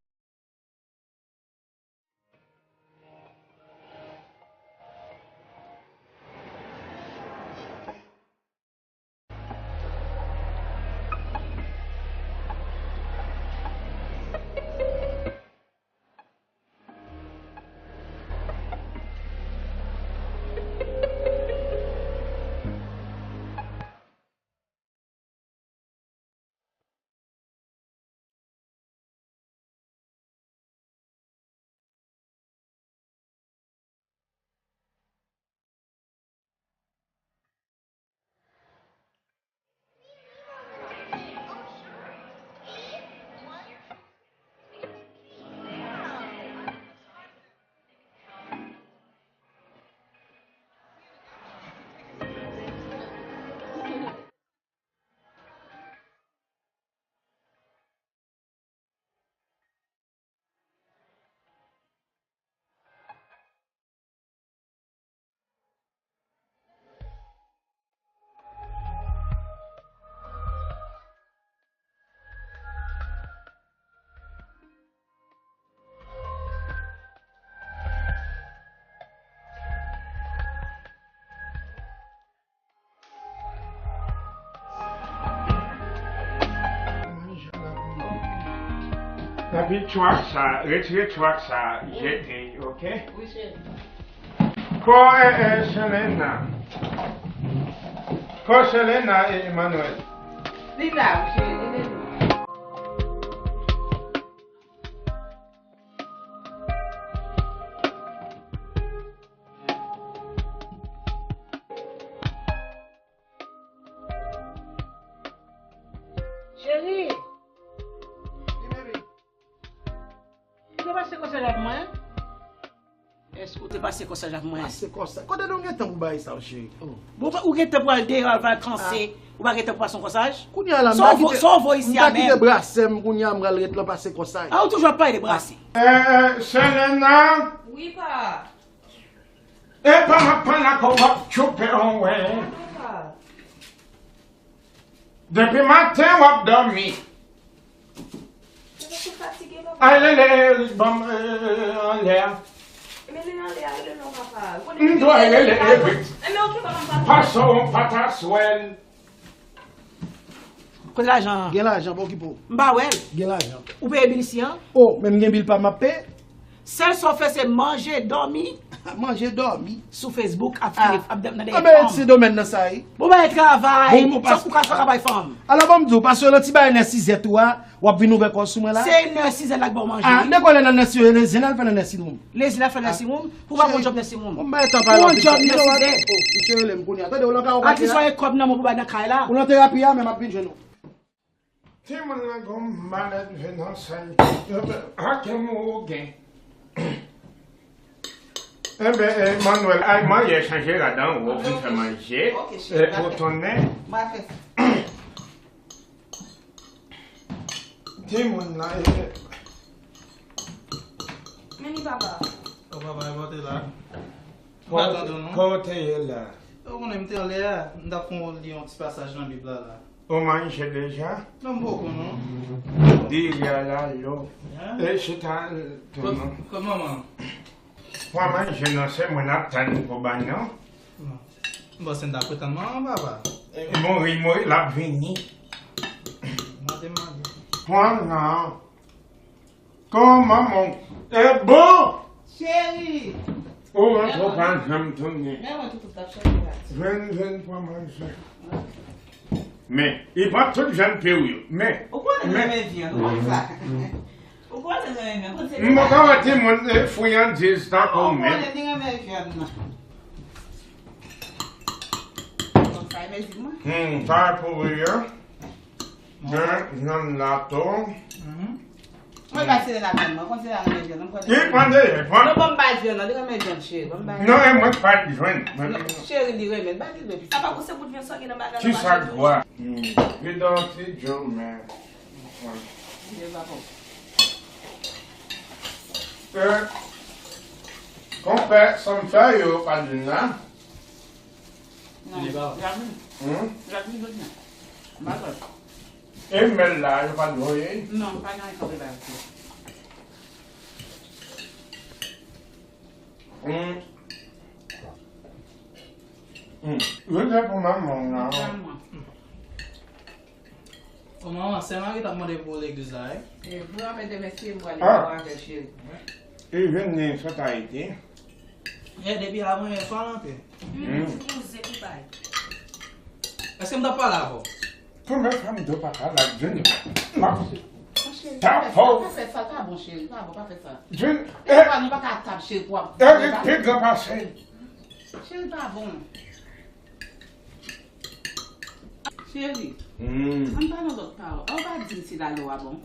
Epi track sa, retire track sa, jete, ok? Wi, cheri. Ko, e, e, Selena. Ko Selena e Emmanuel. Li la, wi, cheri, li la. Cheri! Wi, baby. Ou te pase kòsaj ak mwen? Èske ou te pase kòsaj ak mwen? Pase kòsaj? Kote nou gen tan pou bagay sa yo, cheri? Oh. Bon, ou gen tan pou al deyò, al vakanse. Ah. Ou pa gen tan pou pase yon kòsaj? Kounye a la, m ta kite, m ta kite brase m, kounye a m pral ret lan pase kòsaj. Ah, ou toujou ap pale de brase. Eh, eh, Selena? Wi, pa. E pa m ap pale ak ou, w ap tchoupe yon wen. Depi maten w ap dòmi. Ay, lele Erik ban m, eh, anlè a. M dwe rele Erik. Pase yon pataswèl. Kote lajan an? Gen lajan, pa okipe w. M pa wè l. Gen lajan. Ou peye bil isi an? O, men m gen bil pa m ap peye. Sèl sa w fè se manje, dòmi. Manje, dòmi. Sou Facebook, ap fini, ap nan dèyè fanm. Anben, se domèn nan sa ye. Bon, bay travay. Bon, bon, sa ou ka fè, ou ka bay fanm. Alò, ban m di w, pase w nan ti bagay nan sizèt ou a, w ap vin ouvè kò w sou mwen la. Se nan sizèt la k ba w manje, wi. Ah, men kòlè nan nan sizèt, nan sizèt, al fè nan sizèt. Lezi la fè nan sizèt, pou w pa pran djòb nan sizèt. Pou w pa pran djòb nan sizèt. Ou cheri, lè m kounye a. Tande, w nan ka, w ka. Atlis w gen kòb nan men w pou bay nan kay la. Ou nan terapi a, men m ap vin jwenn ou. Timoun nan gon malèt venansan. Yo te, a, ke mou ou gen? Enben, eh, Manuel, ay manje chanje ladan, ou vin fè manje. Ok, cheri, eh, pou tounen. M a fè sa. Timoun nan, eh, eh. Men ni papa. O papa, e pa w te la. Kòman w te ye la? Ou konnen m te anlè a, m t ap fè yon, li yon ti pasaj nan Bib la la. Ou manje deja? Non, m poko non. Diri a la, lo. E chita tou non. Kot manman? Pwa manje non, se mwen n ap tann pou bay non. Non. M panse n t ap tann manman, papa. E mouri, mouri, l ap vini. Mande, mande. Pran nan. Kòman mon. E bon? Cheri! Ou rantre w pa janm tounen. Men mwen toutou t ap chèche la. Jwenn, jwenn pran manje. Men, li pran tout jèn pye w yo. Men, ou konnen m renmen vyann, ou konn sa. Ou konnen m renmen vyann, konn se m poko wè timoun, eh, friyandiz tankou w menm. Ou konnen li renmen vyann nan. Bon, sa e mezi mwen. Hmm, sa e pou ou, wi. Gen, gen la tou. Mwen bay Selena vyann mwen, konn Selena renmen vyann, mwen konn. Li pran de, li pran. Non, ban m bay vyann nan, li renmen vyann, cheri, ban m bay. Non, e mwen k pa t jwenn. Non, cheri, li renmen, bay li dwe pis. Apa pou se bout vyann sa gen nan bagay la. Ki sa k bwa? Li dan ti djo, men. Li va bon. E, konpè, sa m fè yo, pa di m la. Non, li pa. Jasmine. Hmm? Jasmine, jodi a. M pa kwè. E mèl la, yo pa t voye? Non, pa gen anyen kanpe la, ok. Hmm. Hmm. Yo te pou manman w la. Manman. O manman, sè Mari t ap mande pou legliz la, wi. E, pou apèl de mèsi, m pral avè cheri. E vin ni sot Ayiti. E depi la premyè fwa l antre. Menm ti kouzen ki bay. Èske m t ap pale avè w? Konbyen fwa m di w pa pale ak Junior? M ap tap ou. Pa fè sa, pa fè sa, pa bon, cheri, pa bon, pa fè sa. Junior, e pa, nou pa ka tap, cheri, pou ap. Eric pi gran pase. Cheri, pa bon. Cheri, ann pale yon lòt pawòl. Ou pa di m si lalo a bon.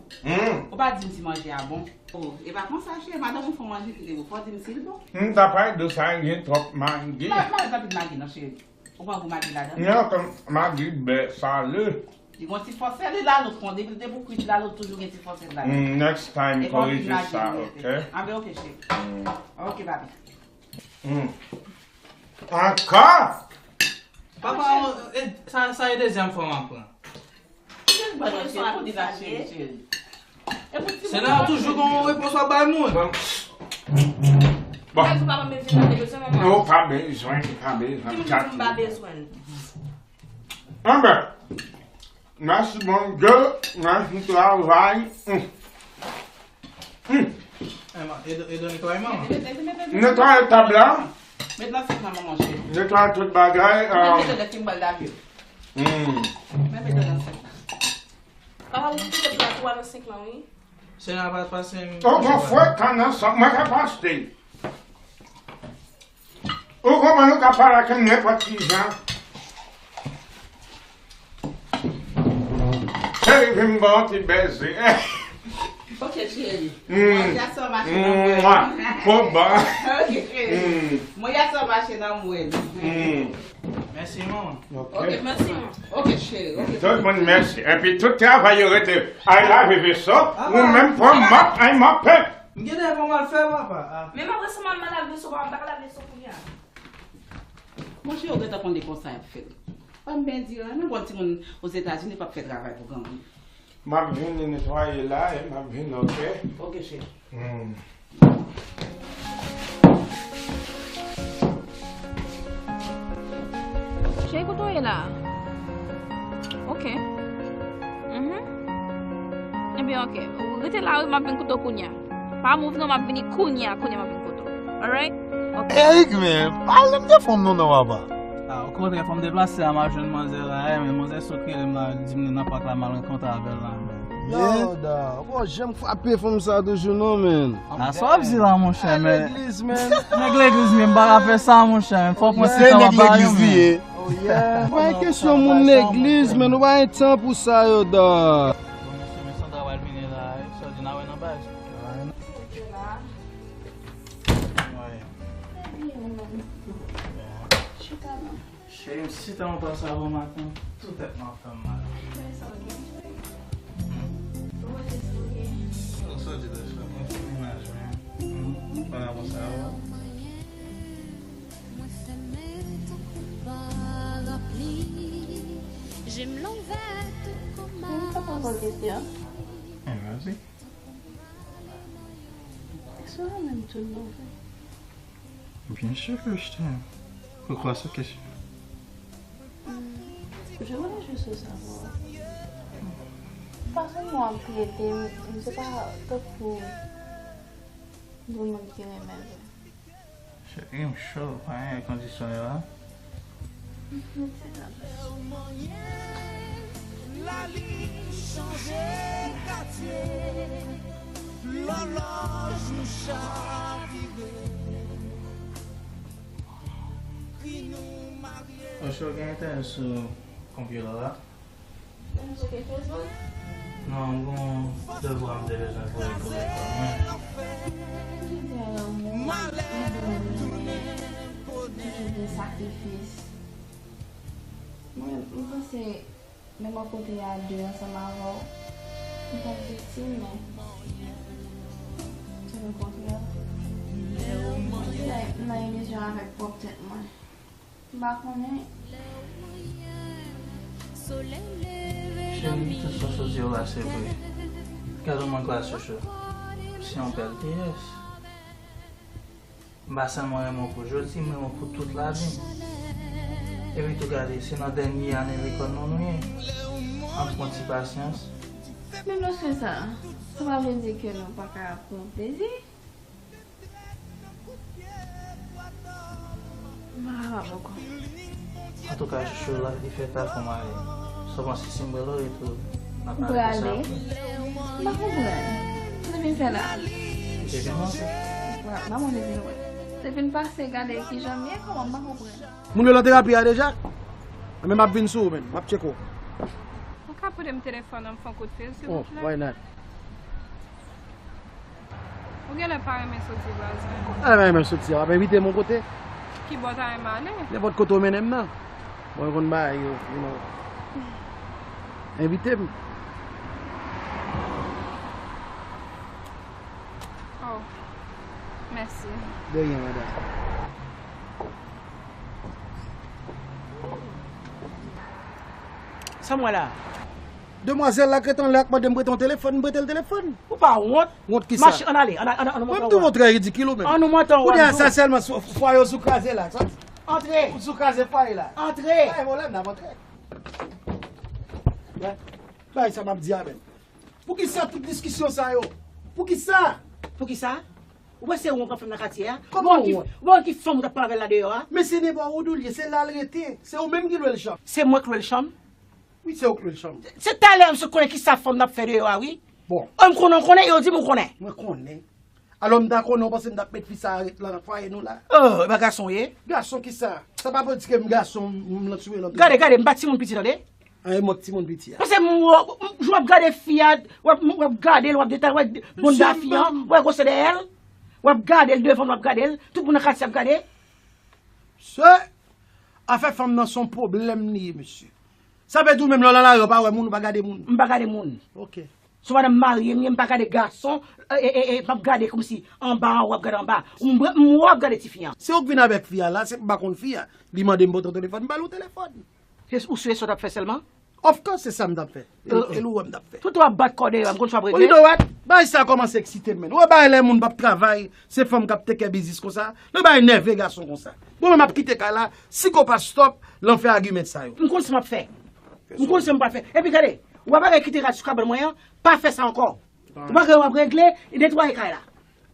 Ou pa di m si manje a bon. Oh, e pa konsa, cheri, madanm ou fè manje ki te bon. Fò w di m si l bon. M ta pale de sa, gen twòp magi. Ma, ma, pa pil magi non, cheri. Ou pa gou magi ladan? Non, kòm magi bè sale. Li gon ti fòsè, li lalo fon. Depi l te pou kwit, lalo toujou gen ti fòsè ladan. Mm, next time, korije sa, ok? Ah, ben, ok, cheri. Ok, papi. Mm. Ankò? Papa, e, sa, sa e dezyèm fwa m ap pran. Se la toujou gon repons w ap bay moun. Bon. Ou pa bezwen, ou pa bezwen. Anben, mèsi Bondye, mèsi travay. Hmm. Hmm. Edo, Edo netwaye manman. Netwaye tab la. Met nan sink la, manman cheri. Netwaye tout bagay. Mete dèdè ki m pral lave yo. Hmm. Mete nan sink la. Papa, ou mete dèdè la tou nan sink la, wi. Se nan pa pase. Oh, bon, fwe kan nan sink, mwen ka pa achte. Ou konprann, ou ka pale ak m nenpòt ki jan. Cheri, vin m ba w ti bèze. Ok, cheri. Mm. Mwen, y a sa mache nan mwen. Mwa. Bon, bon. Ok, cheri. Mm. Mwen, y a sa mache nan mwen. Mm. Mèsi, manman. Ok, mèsi, manman. Ok, cheri. Ok. Tout moun mèsi. Epi tout travay yo rete. Ay, lave veso. Ou menm pran mòp, ay, mòpe. M gen de fwa m al fè, papa. Ah. Men m ap rese m al lave veso, papa, m pa ka lave veso kounye a. Monchè, yo gentan konnen konsa y ap fè l. Pa m byen di anyen, non, bon timoun Ozetazini p ap fè travay pou granmoun. M ap vin netwaye la, e m ap vin, ok? Ok, cheri. Hmm. Cheri, kote w ye la? Ok. Mhm. Ebyen, ok. Ou rete la, wi, m ap vin kote w kounye a. Pa move non, m ap vini kounye a, kounye a m ap vin kote w. Alright? Ok. Eric, men, pale m de fanm non, non, papa. Ah, okontrè, fò m deplase a, m al jwenn manzè la, eh, men manzè sot rele m la, di m li nan pak la, m al rankontre avè l la, men. Yo, Da, ou pa janm frape fanm sa toujou non, men. A sa w ap di la, monchè, men. Nèg legliz, men. Nèg legliz, men, m pa ka fè sa, monchè, men. Fò w pran se tan w ap ba yo, men. Se nèg legliz li ye. Oh, yeah. Pa gen kesyon moun legliz, men, nou pa gen tan pou sa yo, Da. Bon, mesye, men Sandra pral vini la, sa w di n a wè nan baz. Cheri m, si tan ou pase avan maten, tou tèt mwen ap fè m mal. Hmm. Ou sot di lè frè mwen, se mennaj mwen. Hmm. Mwen pa konsa, wi. Mwen pa konn kesyon. Eh, vas-y. Èske w renmen m tou, Nove? Bien sûr que je t'aime. Pourquoi cette question? Hmm, je voulais juste savoir. Fason mwen ap trete m, m se pa tankou yon moun ki renmen vre. Cheri, m cho, pa gen èkondisyonè la. Mèsi, tante. Lali chanje katye, lòlòj nou chavire, kri nou marye. Osho, gen entènèt sou konpyouta la? Ou sou ki Facebook? Non, m gon devwa m te bezwen voye pou lekòl mwen. Ki di a lanmou, m di lanmou, ki di sakrifis. Mwen, m panse, lè mwen kote a de ansanm avè w, m t ap viktim, men se lekontrè. M nan ilizyon avèk pwòp tèt mwen. M pa konnen. Cheri, tout sa w sot di yo la, se vre. Gade w mank la, Chouchou. Se yon bèl deyès. M pa sèlman renmen w pou jodi, m renmen w pou tout lavi m. Epi tou gade, se nan dènye ane lekòl nou nou ye. Ann pran ti pasyans. Menm lòske sa, sa pa vle di ke nou pa ka pran plezi. M pa kapab ankò. Antouka, Chouchou, lavi fè ta fon mare. Sa w panse si m prale w etou n ap pale de sa apre? M pa konprann. Sa te vin fè la? Li te vin ranse. M pa konn li vin wè. Te vin pase gade kijan m ye, kòman m pa konprann. Moun yo nan terapi a deja? Men m ap vin sou ou, men. M ap tcheke w. Ou ka pote m telefòn an, m fè yon kout fil, silvouplè? Oh, why not? Ou genlè pa renmen soti Brazil. Mwen renmen soti a, w ap envite m yon kote? Ki bò w ta renmen ale? Nenpòt kote w mennen m nan. Mwen konn bagay yo, you know. Envite m. Oh, mèsi. De rien, madame. Sa m wè la? Demwazèl la k ret anlè a k mande m prete yon telefòn, m prete l telefòn. Ou pa wont? Wont kisa? Mache, ann ale, ann, ann, ann montre w. Mwen m twouve w trè ridikil ou menm. Ann montre w. Kounye a sa sèlman fwaye w sou kraze la, sa. Antre. Ou sou kraze fwaye la. Antre. Pa gen pwoblèm, n ap antre. Bay sa m ap di a menm. Poukisa tout diskisyon sa yo? Poukisa? Poukisa? Ou panse wont w ap fè m nan katye a? Kòman wont? Ou pa wè ki fanm ou t ap pale avè l la deyò a? Men se nenpòt ou li ye, se la l rete. Se ou menm ki lwe l chanm. Se mwen k lwe l chanm? Wi, se ou k lwe l chanm. Se talè m sot konnen kisa fanm nan ap fè deyò a, wi. Bon. An m konnen, w konnen, e w di m ou konnen. Mwen konnen. Alò, m ta konnen, w panse m t ap met fi sa a ret nan fwaye nou la? Oh, e pa gason w ye? Gason kisa? Sa pa vle di ke m gason, m, m nan sou elan. Gade, gade, m pa timoun piti, tande. An, e mwen k timoun piti a. Paske m, m, jan w ap gade fi a, w ap, w ap gade l, w ap detale, w ap bonda fi an, w ap gwosè dèyè l, w ap gade l devan, w ap gade l, tout moun nan katye ap gade. Se afè fanm nan se yon pwoblèm li ye, mesye. Sa vle di ou menm lè w nan lari, w pa wè moun, ou pa gade moun? M pa gade moun. Ok. Se yon madanm marye m ye, m pa gade gason, e, e, e, e, m ap gade kòmsi anba an, w ap gade anba. M, m, w ap gade tifi an. Se ou k vin avèk fi a la, se m pa konn fi a. Li mande m pote yon telefòn, m ba l yon telefòn. Se ou sou sa w t ap fè sèlman? Of course, se sa m t ap fè. E, e l ou wè m t ap fè. Tout w ap bat kò deyò, m konn sa w ap regle. Ou know what? Bagay sa kòmanse eksite m, menn. Ou wè bagay lè moun p ap travay, se fanm k ap take care biznis konsa. Lè bagay nève gason konsa. Bon, men m ap kite kay la, sikopat stop, lan fè agiman sa yo. M konn sa m ap fè. M konn sa m pral fè. Epi gade, ou wè bagay ki te rat sou kabann mwen an, pa fè sa ankò. Ou pa gen w ap regle, e netwaye kay la.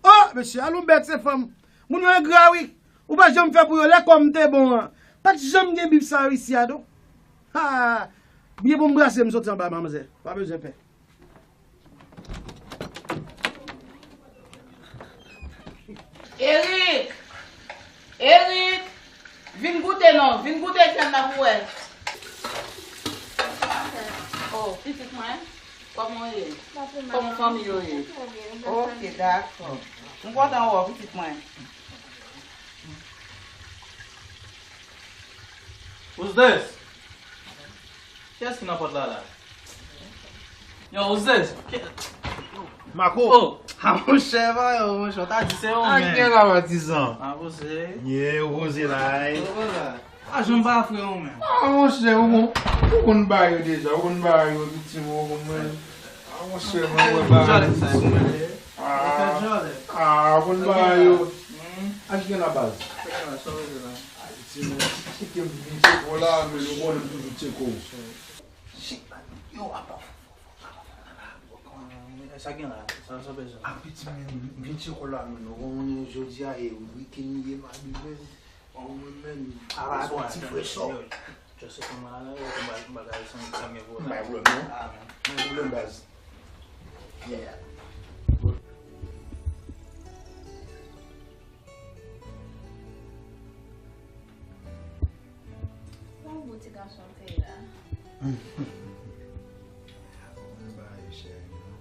Oh, mesye, al yon bèt se fanm. Moun yo engra, wi. Ou pa janm fè pou yo. Lè kò m te bon an, pa t janm gen bif sa yo isi a, non. Ha! Byen pou m brase m soti anba, manmzè. Pa bezwen pè. Erik! Erik! Vin goute non, vin goute vyann nan pou wè. Oh, pitit mwen, kòman w ye? Kòman fanmi yo ye? Ok, dakò. M kontan wè w, pitit mwen. Who's this? Kiyès ki nan pòt la la? Yo, who's this? Ki- Marco. Oh. Ah, monchè, pa yo, monchè, w ta di se ou menm. Gen la patizan. Ah, poze. Yeah, poze la. Poze la. Ah, jan m pa frè ou menm. Ah, monchè, ou konn, ou konn ba yo deja, ou konn ba yo, pitit mwen, ou konn mwen. Ah, monchè, mwen wè ba yo. Ah, ah, ou konn ba yo. Hmm? Ah, ki gen la baz? Sa w rele la? Ayiti, men, kite m vin tcheke w la, men nou konnen m toujou tcheke w. Shit, man. Yo, apa. Sa gen la, sa, sa bezwen. Ah, piti, men, m vin tcheke w la, men, ou konnen jodi a, e, weekend li ye, madi, men, ou, men, a pa bon, ti fresh up. Just kòman la, ou bagay, bagay, sa, sa gen pou la. M pa gen pwoblèm, non. Ah, men. M pa gen pwoblèm, baz. Yeah. Bon, bon ti gason te la. Mwen ba e cheri, non.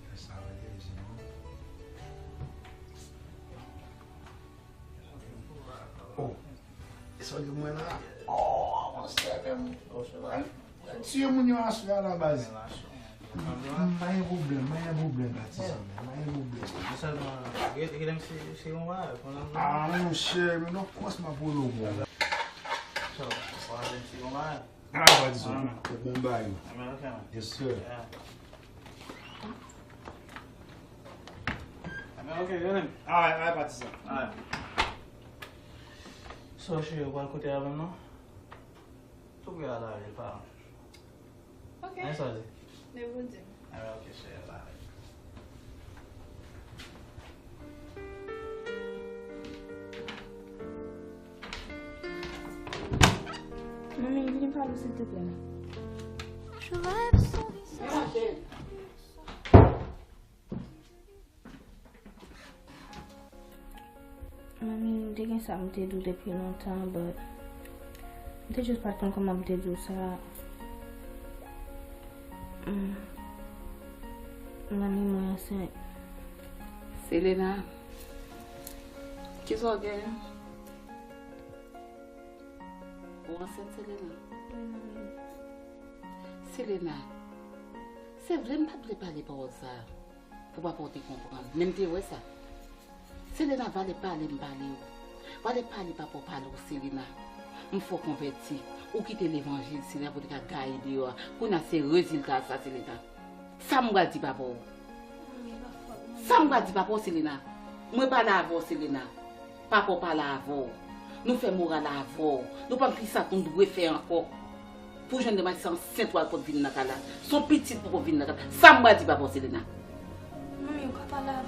Fè sa mwen te di, non. Oh. E sa w di mwen la? Oh, monchè, men. Tiye moun yo aswè a la baz. M pa gen pwoblèm, m pa gen pwoblèm, patizan, men. M pa gen pwoblèm. Men sèlman, rele m si, si yon bagay, konn nan. Ah, monchè, men non, kòmanse m ap rele w, bon. So, w a rele m si yon bagay. Ah, patizan, tout bon bagay. Yes, sir. Yeah. Ok, rele m. Alright, alright, patizan. Alright. So, cheri, ou pral kote avè m, non? Tou prè a la, li pa. Ok. An sa di? Lè pou di. Ah, ok, cheri, la. Manmi, vin pale, silteplè. Je rêve son visage. Manmi, m te gen sa m te di w depi lontan, but m te just pa t konn kòman m te di w sa. Mm. Manmi, mwen ansent. Selena, kisa w genyen? Ou ansent, Selena? Wi, manmi. Selena, se vre m pa t vle pale pawòl sa a. Pou papa w te konprann. Men m te wè sa. Selena, valè pale m pale w. Valè pale papa w pale w, Selena. M fè w konvèti. Ou kite levanjil, Selena, pou w te ka gaye deyò a. Kounye a se rezilta sa, Selena. Sa m pral di papa w? Sa m pral di papa w, Selena? Mwen pale avè w, Selena. Papa w pale avè w. Nou fè moral avè w. Nou pa fè sa nou dwe fè ankò. Pou jwenn demach sa ansent w al pot vin nan kay la. Se yon pitit pou pot vin nan kay la. Sa m pral di papa w, Selena? Manmi, ou ka pale avè